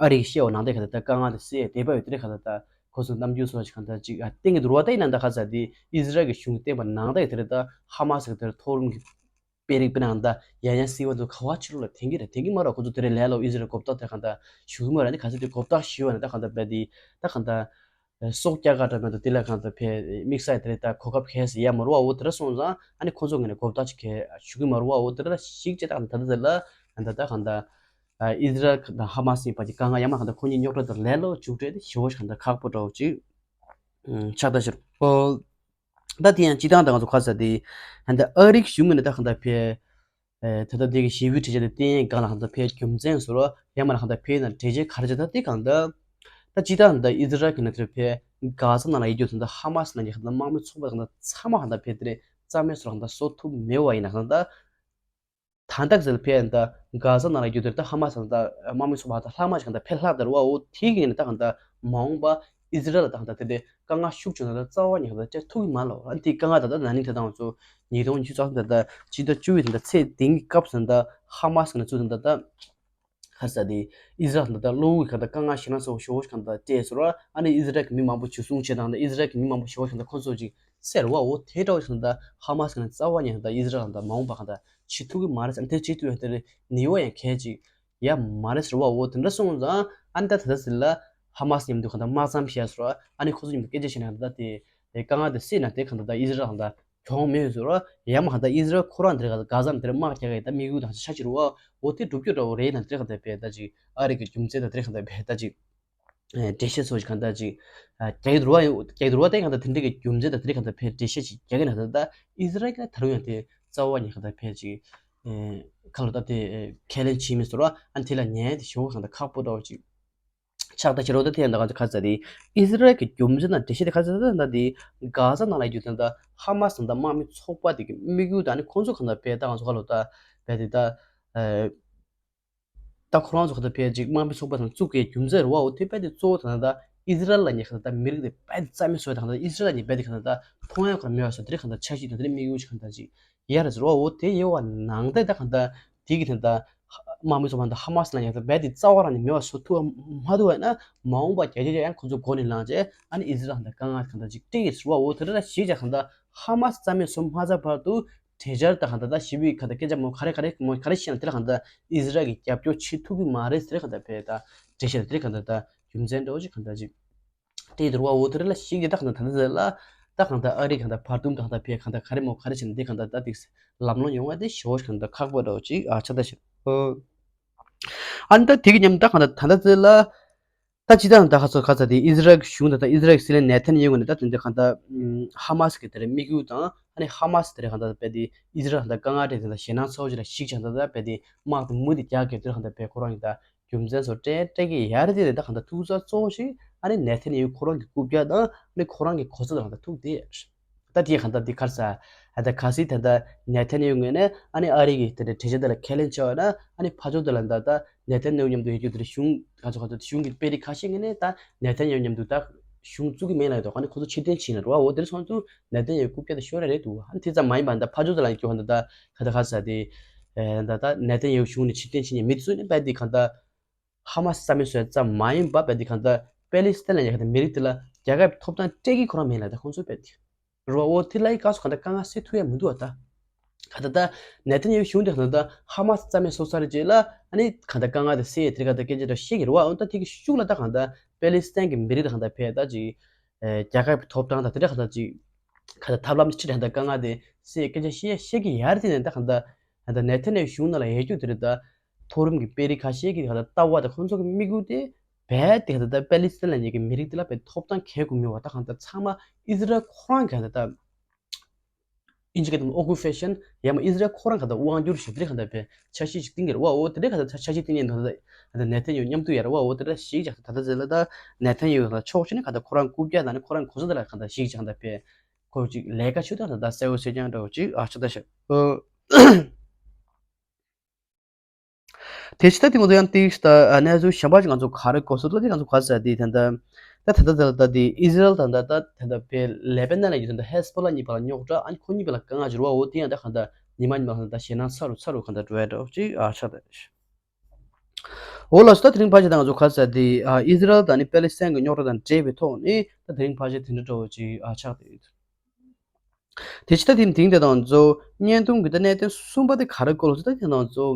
ཨ་རི་གི་ཤེས་བ་ནང་དེ་གང་ལྟར་དཀའ་ངལ་དེ་སེལ་དེ་པ་ཡོད་དེ་གང་ལྟར་ད་ཁོ་ཚོ་རྣམ་འགྱུར་སོགས་ཀྱི་གང་ལྟར་ཅིག་བཏིང་གི་འདུག་བ་ད་ཡིན་ན་ད་ག་ས་དེ་ཨི་ཟི་རལ་གི་གཞུང་བསྟན་པ་ནང་དེ་དེ་ད་ཧ་མ་སི་གི་དེ་མཐོ་རིམ་གྱི་དཔོན་རིགས་དཔེར་ན་ད་ཡ་ཡ་སི་བ་ཚོ་ག་བ་ཕྱི་ལོགས་ལ་འཐེན་གྱི་རེད་འཐེན་གྱི་མ་རེད་ཁོ་ཚོ་དེ་རེད་ལས་ལོ་ཨི་ཟི་རལ་གོ་བརྡ་དེ་གང་ལྟར་ཞུ་གི་མ་རེད་ནི་ག་ཚོད་དེ་གོ་བརྡ་ཞུ་བ་ནི་ད་གང་ལྟར་བས་དེ་ད་གང་ལྟར། སྲོག་སྐྱ་ག་འདྲ་མེད་དུ་དེ་ལ་གང་ལྟར་ཕེ་དམིགས་བསལ་དེ་རེད་ད་གོ་སྐབས་ཁེལ་ཟེར་ཡ་མ་རུ་བ་འོ་དེ་འདྲ་སོང་ཙང་ཨ་ནི་ཁོ་ཚོ་ངོས་ནས་གོ་བརྡ་ཅིག་ཁེལ་ཞུ་གི་མ་རུ་བ་འོ་དེ་འདྲ་ཞིག་ཅེ་ད་གང་ལྟར་ད་ལྟ་དེ་ལ་ད་ལྟ་གང་ལྟར་ཨི་ཟི་རལ་དང་ཧ་མ་སི་བར་གྱི་དཀའ་ངལ་ཡ་མ་གང་ལྟར་ཁོ་གཉིས་རྙོག་དྲ་དང་ལས་ལོ་མཇུག་སྤྲད་དེ་ཞེ་བོ་ཞིག་གང་ལྟར་ཁག་པོ་འདྲ་བོ་ཅིག་ཆགས་ད་ཕྱིར་ཨོ། ད་དེ་ཡང་སྤྱི་བཏང་ད་ང་ཚོ་ཁ་ས་དེ་ད་ལྟ་ཨ་རིའི་གཞུང་ངོས་ནས་ད་གང་ལྟར་ཕེ། ཨེ་ད་ལྟ་འདི་གི་ཞི་བའི་གྲོས་འཆར་དེ་བཏིང་ཡས་སྒང་ལ་གང་ལྟར་ཕེ་རྒྱུ་མཚན་ཟེར་རོ་ཡང་མིན་ན་གང་ལྟར་ཕེ་ཡིན་ན་འགྲེལ་བཤད་ག་རེ་བྱེད་ད་དེ་གང་ལྟར། ད་སྤྱི་བཏང་ད་ཨི་ཟི་རལ་གྱི་ནང་དེར་ཕེ་གྷ་ཛ་ནང་ལ་ཡོད་རྒྱུ་དེ་ད་ཧ་མ་སི་ནང་གི་གང་ལྟར་དམག་མི་ཚོགས་པ་གང་ལྟར་ཚང་མ་གང་ལྟར་ཕེ་དེ་རེད་རྩ་མེད་སོགས་གང་ལྟར་བཟོ་ཐུབ་མེད་པ་ཡིན་ན་གང་ལྟར། ད་ལྟ་ཟེར་ཕེ་ཡིན་ད་གྷ་ཛ་ནང་ལ་ཡོད་དེ་ད་ཧ་མ་སི་གང་ལྟར་དམག་མི་ཚོགས་པ་གང་ལྟར་ལྷག་མ་ཞིག་གང་ལྟར་ཕེ་ལྷག་དར་བ་འོ་དེ་གི་ཡིན་ན་ད་གང་ལྟར་མ་འོངས་པ། ཨི་ཟི་རལ་ལ་ད་གང་ལྟར་དེ་འདྲའི་དཀའ་ངལ་ཤུགས་ཆེ་ན་ད་རྩ་བ་ཉིད་ནས་སྤྲད་ཐུབ་ཀྱི་མ་རེད། ཨ་ནི་དེའི་དཀའ་ངལ་ད་ལྟ་ན་ནིང་དེ་དང་ཚོ་ཉིས་སྟོང་ཉི་ཤུ་རྩ་གསུམ་ད་ལྟ་སྤྱི་ཟླ་བཅུ་པའི་ད་ལྟ་ཚེས་དེང་གི་སྐབས་སུ་ད་ཧ་མ་སི་ནས་ཚུར་ད་ལྟ་ཁ་ས་དེ་ཨི་ཟི་རལ་ད་ལྟ་གློ་བུར་གྱི་ད་དཀའ་ངལ་ཞེ་དྲག་སོགས་ཞེ་པོ་ཞིག་ད་ལྟ་སྤྲད་ཟེར་བ་ཨ་ནི་ཨི་ཟི་རལ་གྱི་མི་མང་པོ་འཇུ་བཟུང་བྱས་དང་ད་ཨི་ཟི་རལ་གྱི་མི་མང་པོ་ཞེ་པོ་ཞིག་ད་ཁོ་ཚོ་ཅིག་སེར་བ་འོ་དེ་འདྲ་བ་ཞིག་ད་ཧ་མ་སི་ནས་རྩ་བ་ཉིད་ད་ཨི་ཟི་རལ་ད་མ་འོངས་པ་གང་ད་བྱེད་ཐུབ་ཀྱི་མ་རེད་ཟེར་དེ་བྱེད་ཐུབ་ཡ་དེ་རེད་ནི་བ་ཡང་གལ་ཅིག་ཡ་མ་རེད་ཟེར་བ་འོ་དེ་འདྲ་སོང་ཙང་ཨ་ནི་ད་ད་ལྟ་ཟེར་ལ་ཧ་མ་སི་མཉམ་དུ་གང་ལྟར་དམག་མཚམས་བཞག་ཟེར་བ་ཨ་ནི་ཁོ་ཚོ་མཉམ་དུ་སྐད་ཆ་བཤད་ན་ད་ལྟ་དེ་དེ་དཀའ་ངལ་དེ་སེལ་ན་དེ་གང་ལྟར་ད་ཨི་ཟི་རལ་གང་ལྟར་གྱོང་མེད་ཟེར་བ་ཡ་མ་གང་ལྟར་ཨི་ཟི་རལ་ཁོ་རང་དེར་གང་ལྟར་གྷ་ཛ་ནང་དེར་དམག་རྒྱག་གི་ད་དམིགས་ཡུལ་དང་ཆ་ཆེ་རུ་བ་འོ་དེ་འགྲུབ་རྒྱུ་འདྲ་བོ་རེད་ན་དེ་གང་ལྟར་བས་ད་ཅིག་ཨ་རི་གི་རྒྱུ་མཚན་དང་དེ་གང་ལྟར་བས་ད་ཅིག་འགྲེལ་བཤད་སོགས་ཀྱི་གང་ལྟར་ཅིག་རྒྱག་གི་འདུག་བ་རྒྱག་གི་འདུག་བ་དེ་གང་ལྟར་དེ་འདྲ་གི་རྒྱུ་མཚན་དང་དེ་གང་ལྟར་བས་འགྲེལ་བཤད་ཅིག་རྒྱག་གི་ན་ད་ལྟ་ཨི་ཟི་རལ་གྱི་ད་རུང་ཡང་དེ་རྩ་བ་ཉིད་གང་ལྟར་བས་ཅིག་ཁ་ལོ་ད་དེ་ཁས་ལེན་བྱེད་མི་ཟེར་བ་ཨ་ནི་དེ་ལ་ཉན་དེ་ཞེ་པོ་གང་ལྟར་ཁག་པོ་འདྲ་བོ་ཅིག་ཆགས་ད་ཕྱི་རོལ་ད་དེ་ཡང་ད་ག་ཚོད་ག་ཚོད་དེ་ཨི་ཟི་རལ་གྱི་རྒྱུ་མཚན་དང་འགྲེལ་བཤད་དེ་ག་ཚོད་ད་ད་དེ་གྷ་ཛ་ནང་ལ་ཡོད་དེ་ད་ཧ་མ་སི་དང་དམག་མི་ཚོགས་པ་དེ་གི་དམིགས་ཡུལ་དང་ནི་ཁོང་ཚོ་གང་ལྟར་བས་ད་ང་ཚོ་ཁ་ལོ་ད་བས་དེ་ད་ད་ཁོ་རང་ཚོ་གང་ལྟར་བས་ཅིག་དམག་མི་ཚོགས་པ་དང་བཙུགས་ཀྱི་རྒྱུ་མཚན་རེད་བ་འོ་དེ་བས་དེ་གཙོ་བོ་ད་ད་ཨི་ཟི་རལ་ལ་ཉེ་གང་ལྟར་མི་རིགས་དེ་བས་དེ་རྩ་མེད་བཟོས་དང་ད་ཨི་ཟི་རལ་ལ་ཉེ་བས་དེ་གང་ལྟར་མཐོང་ཡ་གང་མེད་བ་བཟོ་དེ་རེད་གང་ལྟར་འཆར་གཞི་དང་དེ་རེད་དམིགས་ཡུལ་ཅིག་གང་ལྟར་ཅིག་ཡ་རེད་ཟེར་བ་འོ་དེ་ཡོད་བ་ནང་དེ་ད་གང་ལྟར་དེ་གི་དེ་ད་དམག་མི་ཚོ་མ་ད་ཧ་མ་སི་ལ་ཡང་ད་རྦད་དེ་རྩ་བ་རང་ནས་མེད་པ་བཟོ་ཐུབ་པ་མ་ཐུབ་པ་ཡིན་ན་མ་འོངས་པ་རྒྱ་ཆེ་ཆེ་ཡང་ཁོ་ཚོ་མགོ་ནས་ལངས་རྗེས་ཨ་ནི་ཨི་ཟི་རལ་ད་དཀའ་ངལ་གང་ལྟར་ཅིག་སྤྲད་ཡོད་ཟེར་བ་འོ་དེ་འདྲ་ཞིག་ཀྱང་གང་ལྟར་ཧ་མ་སི་རྩ་མེད་བཟོ་མ་ཚར་བར་དུ་གྲོས་འཆར་ད་གང་ལྟར་ད་ཞི་བའི་གང་ལྟར་སྐད་ཆ་མོ་ག་རེ་ག་རེ་མོ་ག་རེ་བཤད་ན་དེ་ལ་གང་ལྟར་ཨི་ཟི་རལ་གྱི་རྒྱབ་སྐྱོར་བྱེད་ཐུབ་ཀྱི་མ་རེད་ཟེར་གང་ལྟར་བས་ད་འགྲེལ་བཤད་དེ་གང་ལྟར་ད་རྒྱུ་མཚན་འདྲ་བོ་ཅིག་གང་ལྟར་ཅིག་དེ་འདྲ་བ་འོ་དེ་རེད་ལ་ཞིག་དེ་ད་གང་ལྟར་ད་ལྟ་ཟེར་ལ། ད་གང་ལྟར་ཨ་རི་གང་ལྟར་བར་འདུམ་གང་ལྟར་ཕེ་གང་ལྟར་ག་རེ་མོ་ག་རེ་བྱས་ན་དེ་གང་ལྟར་ད་དེ་ལམ་ལྷོང་ཡོང་བ་དེ་ཞེ་པོ་གང་ལྟར་ཁག་པོ་འདྲ་བོ་ཅིག་ཨ་ཆགས་ད་ཤག་ཨ་ནི་ད་དེ་གི་མཉམ་ད་གང་ལྟར་ད་ལྟ་ཟེར་ལ། ད་ཅི་ད་ད་ག་ཚོད་ག་ཚོད་དེ་ཨི་ཟི་རལ་གྱི་གཞུང་དང་ད་ཨི་ཟི་རལ་གྱི་སྲིད་བློན་ནེ་ཐན་ཡ་ཧུ་ནས་ད་དེ་འདྲ་གང་ལྟར་ཧ་མ་སི་གི་དེ་རེད་དམིགས་ཡུལ་དང་ཨ་ནི་ཧ་མ་སི་དེ་རེད་གང་ལྟར་དཔེ་དེ་ཨི་ཟི་རལ་གང་ལྟར་དཀའ་ངལ་འཕྲད་དེ་ད་ཞེད་སྣང་ཚ་བོ་ཅིག་ལ་ཞིག་ཅིག་གང་ལྟར་ད་དཔེ་དེ་དམག་དེ་མུ་མཐུད་རྒྱག་གི་དེ་གང་ལྟར་དཔེ་ཁོ་རང་གི་ད། རྒྱུ་མཚན་སོགས་སྤྲད་སྤྲད་ཀྱི་ཡ་རེད་དེ་ད་གང་ལྟར་ཐུགས་འཚབ་གཙོ་བོ་ཞིག་ཨ་ནི་ནེ་ཐན་ཡ་ཧུ་ཁོ་རང་གི་རྐུབ་བཀྱག་དང་ཨ་ནི་ཁོ་རང་གི་གོ་ས་དེ་ལ་གང་ལྟར་ཐུག་དེ་ཡ་རེད། ད་དེ་གང་ལྟར་དེ་ག་རེ་ཟ། ཨ་ད་གལ་སྲིད་ད་ལྟ་ནེ་ཐན་ཡ་ཧུ་ངོས་ནས་ཨ་ནི་ཨ་རི་གི་དེ་འདྲའི་གྲོས་ཆོད་དེ་ལ་ཁས་ལེན་བྱས་པ་ན་ཨ་ནི་ཕར་ཕྱོགས་དེ་ལ་ད་ལྟ་ནེ་ཐན་ཡ་ཧུ་མཉམ་དུ་ཡོད་རྒྱུ་དེ་འདྲ་གཞུང་ག་ཚོད་ག་ཚོད་གཞུང་གི་དཔོན་རིགས་ཁ་ཤས་ངོས་ནས་ད་ནེ་ཐན་ཡ་ཧུ་མཉམ་དུ་ད་གཞུང་བཙུགས་ཀྱི་མེད་ལབ་འདུག་ཨ་ནི་ཁོ་ཚོ་ཕྱིར་འཐེན་བྱས་ན་རེད་བ། འོ་དེ་སོང་ཙང་ནེ་ཐན་ཡ་ཧུ་རྐུབ་བཀྱག་དེ་ཤོར་ཡ་རེད་འདུག་ཨ་ནི་དེ་ཙམ་མ་ཡིན་པ་ད་ཕར་ཕྱོགས་དེ་ལ་ཡོད་རྒྱུ་གང་ལྟར་ད་ག་ད་ག་རེ་ཟ་དེ། ཨེ་ད་ད་ནེ་ཐན་ཡ་ཧུ་གཞུང་ནས་ཕྱིར་འཐེན་བྱེད་མཁན་མི་དེ་ཚོ་ནི་དཔེ་དེ་གང་ལྟར། ཧ་མ་སི་རྩ་མེད་བཟོ་ཡ་ཙམ་མ་ཡིན་པ་དཔེ་དེ་གང་ལྟར་པེ་ལི་སི་ཐན་ལ་ཡ་གང་ལྟར་མི་རིགས་དེ་ལ་རྒྱལ་ཁབ་ཐོབ་ཐང་སྤྲད་ཀྱི་ཁོ་རང་མེད་ལ་ད་ཁོང་ཚོ་དཔེ་དེ་རོ་འོ་དེ་ལ་ཡི་སྐབས་སུ་གང་ལྟར་དཀའ་ངལ་སེལ་ཐུབ་ཡ་མི་འདུག་བ་ད། གང་ལྟར་ད་ནེ་ཐན་ཡ་ཧུ་གཞུང་དེ་གང་ལྟར་ཧ་མ་སི་རྩ་མེད་བཟོ་ཚར་རྗེས་ལ་ཨ་ནི་གང་ལྟར་དཀའ་ངལ་དེ་སེལ་ཡ་དེ་གང་ལྟར་སྐད་ཆ་འདྲ་བཤད་ཀྱི་རེད་བ། འོ་ད་དེ་གི་ཤུགས་ལ་ད་གང་ལྟར་པེ་ལི་སི་ཐན་གྱི་མི་རིགས་དེ་གང་ལྟར་ཕེ་ད་ཅིག་རྒྱལ་ཁབ་ཀྱི་ཐོབ་ཐང་དང་དེ་འདྲ་གང་ལྟར་ཅིག་གང་ལྟར་ཐབས་ལམ་ཕྱིར་གང་ལྟར་དཀའ་ངལ་དེ་སེལ་སྐད་ཆ་བཤད་བཤད་ཀྱི་ཡ་རེད་དེ་ནས་ད་གང་ལྟར་ད་ནེ་ཐན་ཡ་ཧུ་གཞུང་ནང་ལ་ཡོད་རྒྱུ་དེ་རེད་ད། མཐོ་རིམ་གྱི་དཔོན་རིགས་ཁ་ཤས་ཀྱིས་གང་ལྟར་ལྟ་བ་དང་ཁོང་ཚོ་གི་དམིགས་ཡུལ་དེ་རྦད་དེ་གང་ལྟར་ད་པེ་ལི་སི་ཐན་ལ་ཉེ་གི་མི་རིགས་དེ་ལ་དཔེ་ཐོབ་ཐང་གལ་དགོས་མེད་བ། ད་གང་ལྟར་ཚང་མ་ཨི་ཟི་རལ་ཁོ་རང་གི་གང་ལྟར་ད་ཨིན་ཇི་སྐད་དུ་ཨོ་ཀུ་པེ་ཤན་ཡང་མ་ཨི་ཟི་རལ་ཁོ་རང་གང་ལྟར་དབང་སྒྱུར་བྱེད་དེ་གང་ལྟར་དཔེ་འཆར་གཞི་ཞིག་བཏིང་གི་རེད་བ། འོ་དེ་འདྲའི་གང་ལྟར་འཆར་གཞི་བཏིང་ནས་གང་ལྟར་ནེ་ཐན་ཡ་ཧུ་མཉམ་དུ་ཡ་རེད་བ། འོ་དེ་འདྲ་ཞིག་ཅིག་ད་ལྟ་ཟེར་ལ་ད་ནེ་ཐན་ཡ་ཧུ་གང་ལྟར་ཕྱོགས་གཅིག་ནས་གང་ལྟར་ཁོ་རང་རྐུབ་བཀྱག་དང་ནི་ཁོ་རང་གོ་ས་དེ་ལ་གང་ལྟར་ཞིག་ཅིག་གང་ལྟར་དཔེ་ཁོ་ཅིག་ལས་ཀ་ཆུ་དང་ད་ལྟ་གསལ་བོ་གསལ་རྐྱང་འདྲ་བོ་ཅིག་ཨ་ཆགས་ད་ཤག་དེ་ཕྱི་ད་དེ་ང་ཚོ་ཡང་ཏིག་ད་གནས་ཚུལ་གཞན་པ་ཅིག་ང་ཚོ་ག་རེ་གོ་སོང་ལ་དེ་ང་ཚོ་ག་ཟེར་དེ་ད་ལྟ་ད་ད་ལྟ་ད་ལྟ་དེ་ཨི་ཟི་རལ་ད་ལྟ་ད་ད་ལྟ་པེ་ལེ་པེ་ནན་ལ་ཡོད་ད་ལྟ་ཧེ་སི་པོ་ལ་གཉིས་བར་ལ་རྙོག་དྲ་ཨ་ནི་ཁོ་གཉིས་བར་ལ་དཀའ་ངལ་འབྱོར་བ་འོ་དེ་ཡང་ད་གང་ལྟར་ཉི་མ་ཉི་མ་ད་ལྟ་ཞེད་སྣང་ཚ་རུ་ཚ་རུ་གང་ལྟར་འགྲོ་ཡ་འདྲ་བོ་ཅིག་ཨ་ཆགས་ད། འོ་ལགས་སོ། ད་དེ་རིང་ཕལ་ཆེར་ད་ང་ཚོ་ག་ཟེར་དེ་ཨི་ཟི་རལ་དང་ནི་པེ་ལེ་སི་ཐན་གྱི་རྙོག་དྲ་དང་འབྲེལ་བའི་ཐོག་ནས་ད་དེ་རིང་ཕལ་ཆེར་དེ་འདྲ་འདྲ་བོ་ཅིག་ཨ་ཆགས་ད་ཡོད། དེ་ཕྱི་ད་དེ་དེང་དེ་དང་ཚོ་བརྙན་ཐུང་གི་ད་གནད་དོན་གསུམ་པ་དེ་ག་རེ་སྐོར་ལ་ད་དེ་དང་ཚོ་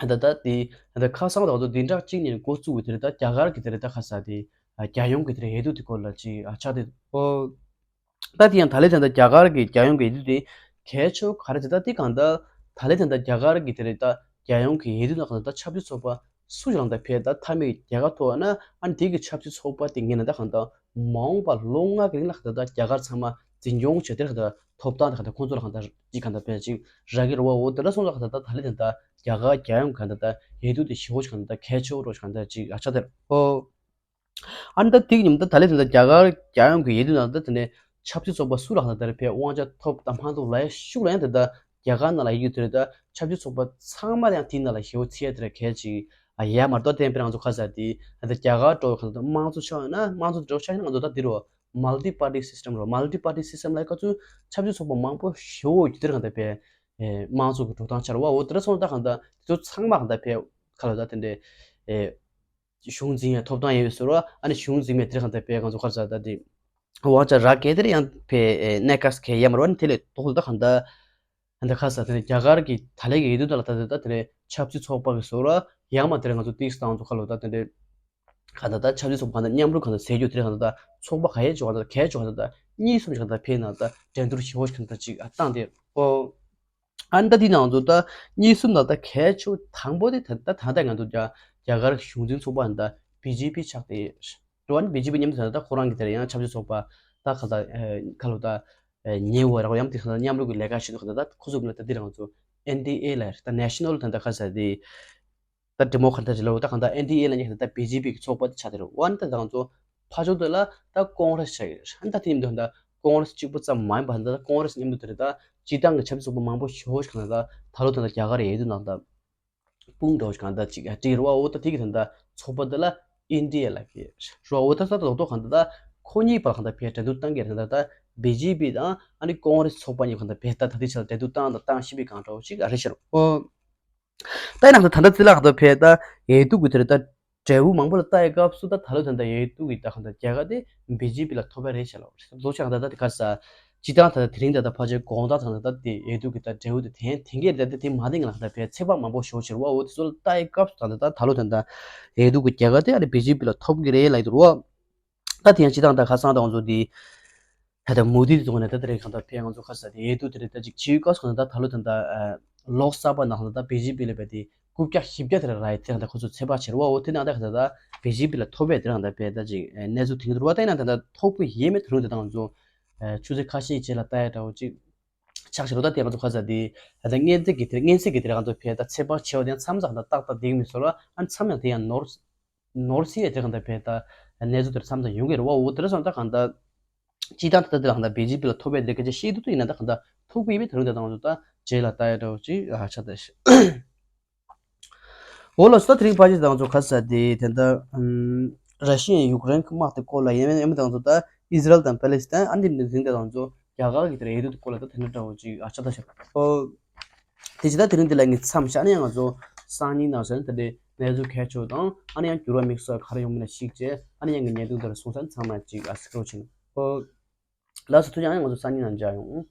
ད་ད་དེ་ད་ཁ་སང་དང་ཚོ་བདུན་ཕྲག་གཅིག་ནས་འགོ་བཙུགས་པའི་དེ་རེད། ད་རྒྱ་གར་གྱི་དེ་རེད། ད་ག་ཟེར་དེ་རྒྱལ་ཡོངས་ཀྱི་དེ་རེད་འོས་བསྡུ་དེ་སྐོར་ལ་ཅིག་ཨ་ཆགས་དེ་ཨོ། ད་དེ་ཡང་ད་ལེ་ད་ད་རྒྱ་གར་གྱི་རྒྱལ་ཡོངས་ཀྱི་འོས་བསྡུ་དེ་གལ་ཆེ་བོ་ག་རེ་ཟེར་ད་དེ་གང་ད་ད་ལེ་ད་ད་རྒྱ་གར་གྱི་དེ་རེད། ད་རྒྱལ་ཡོངས་ཀྱི་འོས་བསྡུ་ནང་གང་ད་ཆབ་སྲིད་ཚོགས་པ་སུ་ཞིག་ལ་ད་ཕེ་ད་མཐའ་མའི་རྒྱལ་ཁ་ཐོབ་ན་ཨ་ནི་དེ་གི་ཆབ་སྲིད་ཚོགས་པ་དེ་ངེས་ན་ད་གང་ད་མ་འོངས་པ་ལོ་ལྔ་གི་རིང་ལ་གང་ད་ད་རྒྱ་གར་ཚང་མ་འཛིན་སྐྱོང་བྱེད་དེ་གང་ད་ཐོབ་ཐང་དེ་གང་ད་ཁོང་ཚོ་ལ་གང་ད་ཅིག་གང་ད་ཕེ་ཅིག་རག་གི་རེད་བ། འོ་དེ་འདྲ་སོང་ཙང་གང་ད་ད་ད་ལེ་ད་ད་རྒྱ་གར་རྒྱལ་ཡོངས་གང་ད་ད་འོས་བསྡུ་དེ་ཞེ་པོ་ཅིག་གང་ད་ད་གལ་ཆེ་བོ་རོ་ཅིག་གང་ད་ཅིག་ཨ་ཆགས་དེ་རེད་ཨོ། ཨ་ནི་ད་དེ་གི་ཉིན་ད་ད་ལེ་ད་ད་རྒྱ་གར་རྒྱལ་ཡོངས་ཀྱི་འོས་བསྡུ་ནང་ད་དེ་ནས་ཆབ་སྲིད་ཚོགས་པ་སུ་ལ་གང་ད་ད་རེ་ཕེ་དབང་ཆ་ཐོབ་དང་མ་ཐོབ་ལ་ཡ་ཤུགས་ལ་ཡང་ད་ད་རྒྱ་གར་ནང་ལ་ཡོད་དེ་རེད། ད་ཆབ་སྲིད་ཚོགས་པ་ཚང་མ་ཡང་དེའི་ནང་ལ་ཞེ་པོ་ཚིག་ཡ་དེ་ར་གལ་ཅིག་ཨ་ཡ་མ་གཏོགས་བསྟན་པའི་ང་ཚོ་ག་ཟེར་དེ་ད་རྒྱ་གར་འགྲོ་གང་ད་དམངས་གཙོ་ཆགས་ཡོད་ན་དམངས་གཙོ་འགྲོ་ཆགས་ཡོད་ན་ང་ཚོ་ད་དེ་རུ་མལ་ཏི་པར་ཏི་སི་སི་ཊམ་རོ། མལ་ཏི་པར་ཏི་སི་སི་ཊམ་ལ་ག་ཚོད་ཆབ་སྲིད་ཚོགས་པ་མང་པོ་ཞེ་པོ་ཡོད་དེ་ར་གང་ད་ཕེ་དམངས་གཙོ་གི་འགྲོ་སྟངས་ཆགས་རེད་བ། འོ་དེ་འདྲ་སོང་ད་གང་ད་དེ་ཚོ་ཚང་མ་གང་ད་ཕེ་ག་ལ་ད་དེ་འདྲའི། གཞུང་འཛིན་ཡ་ཐོབ་ཐང་ཡོད་པའི་ཟུར་བ་ཨ་ནི་གཞུང་འཛིན་མེད་དེར་གང་ལྟར་དཔེ་ང་ཚོ་ཁ་ས་ད་དེ་དབང་ཆ་རག་གལ་དེར་ཡང་དཔེ་གནས་སྐབས་གལ་ཡ་མ་རུ་ཨ་ནི་དེ་ལས་ལྡོག་ལ་ད་གང་ལྟར་ཨ་ནི་ཁ་ས་དེ་ནི་རྒྱ་གར་གྱི་ད་ལས་ཀྱི་འོས་བསྡུ་ད་ལ་ད་དེ་ད་དེ་ནས་ཆབ་སྲིད་ཚོགས་པ་གི་ཟུར་བ་ཡང་མ་དེར་ང་ཚོ་ཏིག་སི་ཏང་ཚོ་ཁ་ལོ་ད་དེ་འདྲའི་གང་ལྟར་ད་ཆབ་སྲིད་ཚོགས་པ་གང་ལྟར་མཉམ་རུབ་གང་ལྟར་ཟེར་རྒྱུ་དེར་གང་ལྟར་ད་ཚོགས་པ་ག་ཡས་ཅིག་གང་ལྟར་གལ་ཅིག་གང་ལྟར་ད་གཉིས་གསུམ་ཅིག་གང་ལྟར་ཕེ་ན་ད་འགྲན་བསྡུར་ཞེ་པོ་ཞིག་གང་ལྟར་ཅིག་ཨ་བཏང་དེ་ཨོ། ཨ་ནི་ད་དེ་ནང་དུ་ད་གཉིས་གསུམ་ནང་ད་གལ་ཆེ་བོ་དང་པོ་དེ་ད་ད་ད་ལྟ་ང་ཚོ་རྒྱ་རྒྱ་གར་གཞུང་འཛིན་ཚོགས་པ་ད་བི་ཇེ་པི་ཆགས་ཏེ་ཡོད་རེད་བ། བི་ཇེ་པི་མཉམ་དུ་ད་ཁོ་རང་གི་དེར་ཡང་ཆབ་སྲིད་ཚོགས་པ་ད་ག་ད་ཁ་ལོ་ད་ཉེ་བོ་རག་ཡང་དེ་ག་ད་མཉམ་རུབ་ཀྱི་ལས་ཀ་བྱེད་དུས་ག་ད་ད་ཁོ་ཚོ་གི་ད་དེ་རང་ཚོ་ཨེན་ཌི་ཨེ་ལ་ད་ནེ་ཤ་ནལ་ད་ད་ག་ས་དེ་ད་ཌི་མོ་ཁ་ར་ཊི་ལ་ད་གང་ད་ཨེན་ཌི་ཨེ་ལ་ཉེ་ད་བི་ཇེ་པི་གི་ཚོགས་པ་དེ་ཆགས་ཏེ་རེད་བ། ད་ང་ཚོ་ཕ་ཕྱོགས་དེ་ལ་ད་ཀོང་རེ་སི་ཆགས་ཡོད་རེད། ད་དེ་ཉིན་དུ་ད་ཀོང་རེ་སི་གཅིག་པུ་ཙམ་མ་ཡིན་པ་ད་ཀོང་རེ་སི་མཉམ་དུ་དེ་རེད། ད་སྤྱི་བཏང་གི་ཆབ་སྲིད་ཚོགས་པ་མང་པོ་ཞེ་པོ་ཞིག་གང་ད་ད་ལོ་ད་ད་རྒྱ་གར་ཡོད་དུས་ནང་ད་དཔུང་འགྲོ་ཞིག་གང་ད་ཅིག་ཡ་བྲིས་རེད་བ། འོ་ད་དེ་གི་ད་ད་ཚོགས་པ་དེ་ལ་ཨིན་ཌི་ཡ་ལ་གི་རེད་བ། འོ་ད་ད་ད་ལོ་ད་གང་ད་ད་ཁོ་གཉིས་བར་གང་ད་ཕེ་འགྲན་བསྡུར་བཏང་གི་རེད། ད་ད་བི་ཇེ་པི་དང་ཨ་ནི་ཀོང་རེ་སི་ཚོགས་པ་གཉིས་གང་ད་ཕེ་ད་ད་དེ་ཆ་ལ་འགྲན་བསྡུར་བཏང་ད་བཏང་ཤི་བའི་གང་འདྲ་བོ་ཞིག་ཨ་རེད་ཤག་རེད་བ། ད་ཡིན་ནའང་ད་ད་ལྟ་རྩིས་ལ་ད་ཕེ་ད་འོས་བསྡུ་གི་དེར་ད་འབྲས་བུ་མང་པོ་ལ་ལྟ་ཡི་སྐབས་སུ་ད་ད་ལོ་ད་ད་འོས་བསྡུ་གི་ད་གང་ད་རྒྱལ་ཁ་དེ་བི་ཇེ་པི་ལ་ཐོབ་པ་རེད་ཤག་ལ། ལོ་ཤག་ད་ད་དེ་ག་ས་སྤྱི་བཏང་ད་ད་དེ་རིང་ད་ད་ཕལ་ཆེར་དགོང་དག་ད་ད་དེ་འོས་བསྡུ་གི་ད་འབྲས་བུ་དེ་དེན་དེང་གི་རེད། ད་དེ་མ་དེང་ལ་ད་ཕེ་ཚེ་དཔག་མང་པོ་ཞེ་པོ་ཅིག་རེད་བ། འོ་དེ་ཚོ་ལ་ལྟ་ཡི་སྐབས་སུ་ད་ད་ད་ད་ལོ་ད་ད་འོས་བསྡུ་གི་རྒྱལ་ཁ་དེ་ཨ་ནི་བི་ཇེ་པི་ལ་ཐོབ་གི་རེད་ལབ་ཀྱི་འདུག་རེད་བ། ད་དེ་ཡང་སྤྱི་བཏང་ད་ཁ་སང་ད་ང་ཚོ་འདི་ད་ལྟ་མོ་དི་དེ་ཚོ་ནས་ད་ལྟ་རེད་གང་ལྟར་ཕེ་ང་ཚོ་ཁ་ས་དེ་ཡེ་དུ་དེ་རེད། ད་ཅིག་ཕྱི་ཡུལ་སྐབས་སུ་ད་ད་ལོ་ད་ད་ལོག་ས་པ་ནང་ད་ད་བི་ཇེ་པི་ལ་བས་དེ་རྐུབ་བཀྱག་བཞི་བརྒྱ་དེ་ར་ར་ཡི་དེ་རང་ད་ཁོ་ཚོ་ཚད་པ་ཆེར་བ་འོ་དེ་ནང་ད་ཁ་ད་ད་བི་ཇེ་པི་ལ་ཐོབ་པའི་དེ་རང་ད་བས་ད་ཅིག་གནས་ཚུལ་དེང་དུ་བ་ད་ཡིན་ན་ད་ད་ཐོབ་གི་ཡེ་མེད་དུ་རུང་དེ་ད་ང་ཚོ་ཆུ་ཚོད་ཁ་ཤས་རྗེས་ལ་ལྟ་ཡ་འདྲ་བོ་ཅིག་ཆགས་ཤིག་རོ། ད་དེ་ང་ཚོ་ཁ་ས་དེ་ད་ད་སྔན་ཚེ་གི་དེ་སྔན་ཚེ་གི་དེ་རང་ད་བས་ད་ཚད་པ་ཆེ་བ་དེ་མཚམས་ཚགས་ད་ཏག་ཏག་བསྡད་མི་སོ་ལ་ཨ་མཚམས་ཡང་དེ་ཡང་ནོར་ནོར་སྲིད་ཡ་དེ་གང་ལྟར་བས་ད་གནས་ཚུལ་དེར་མཚམས་མཚམས་ཡོང་གི་རེད་བ། འོ་དེ་ར་སོང་ད་གང་ལྟར་སྤྱི་བཏང་ད་ལྟ་དེ་གང་ལྟར་བི་ཇེ་པི་ལ་ཐོབ་པའི་དེ་སྐད་ཆ་བཤད་དུས་དུ་ཡིན་ན་ད་གང་ལྟར་ཐོབ་གི་ཡིན་པའི་དོན་དེ་དང་ད་རྗེས་ལ་ལྟ་ཡ་འདྲ་བོ་ཅིག་ཧ་ཆ་ད་ཤི། འོ་ལ་སོ་ད་དེ་རིང་ཕ་ཆེ་དང་ཚོ་ཁ་ས་དེ་དེ་ད་ར་ཤི་ཡ་ཡུཀ་རེན་གི་དམག་དེ་སྐོར་ལ་ཡིན་ཡིན་དང་ཚོ་ད་ཨི་ཟི་རལ་དང་པེ་ལེ་སི་ཐན་ཨ་འདི་འདི་དེ་དང་ཚོ་རྒྱ་གར་གི་དེ་ར་ཡེ་དུ་དེ་སྐོར་ལ་ད་དེ་འདྲ་འདྲ་བོ་ཅིག་ཧ་ཆ་ད་ཤི། འོ། དེ་ཇི་ལྟར་དེ་རིང་འདི་ལ་ངས་མཚམས་བཞག་ནས་ང་ཚོ་སང་ཉིན་ནང་བཞིན་ད་ལྟའི་གནས་ཚུལ་གལ་ཆེ་བ་དང་ཨ་ནི་ཡང་འགྱུར་བ་དམིགས་བསལ་ག་རེ་ཡོང་མིན་ལ་གཞིགས་བྱས་ཨ་ནི་ཡང་གི་ཉེས་རྡུང་དེར་སོང་ས་ཚང་མ་ཅིག་ཨ་སི་ཀྲོ་ཆེན་ཨོ། ལགས་སོ་ཐུགས་རྗེ་ཆེ། ང་ཚོ་སང་ཉིན་ནང་མཇལ་ཡོང་།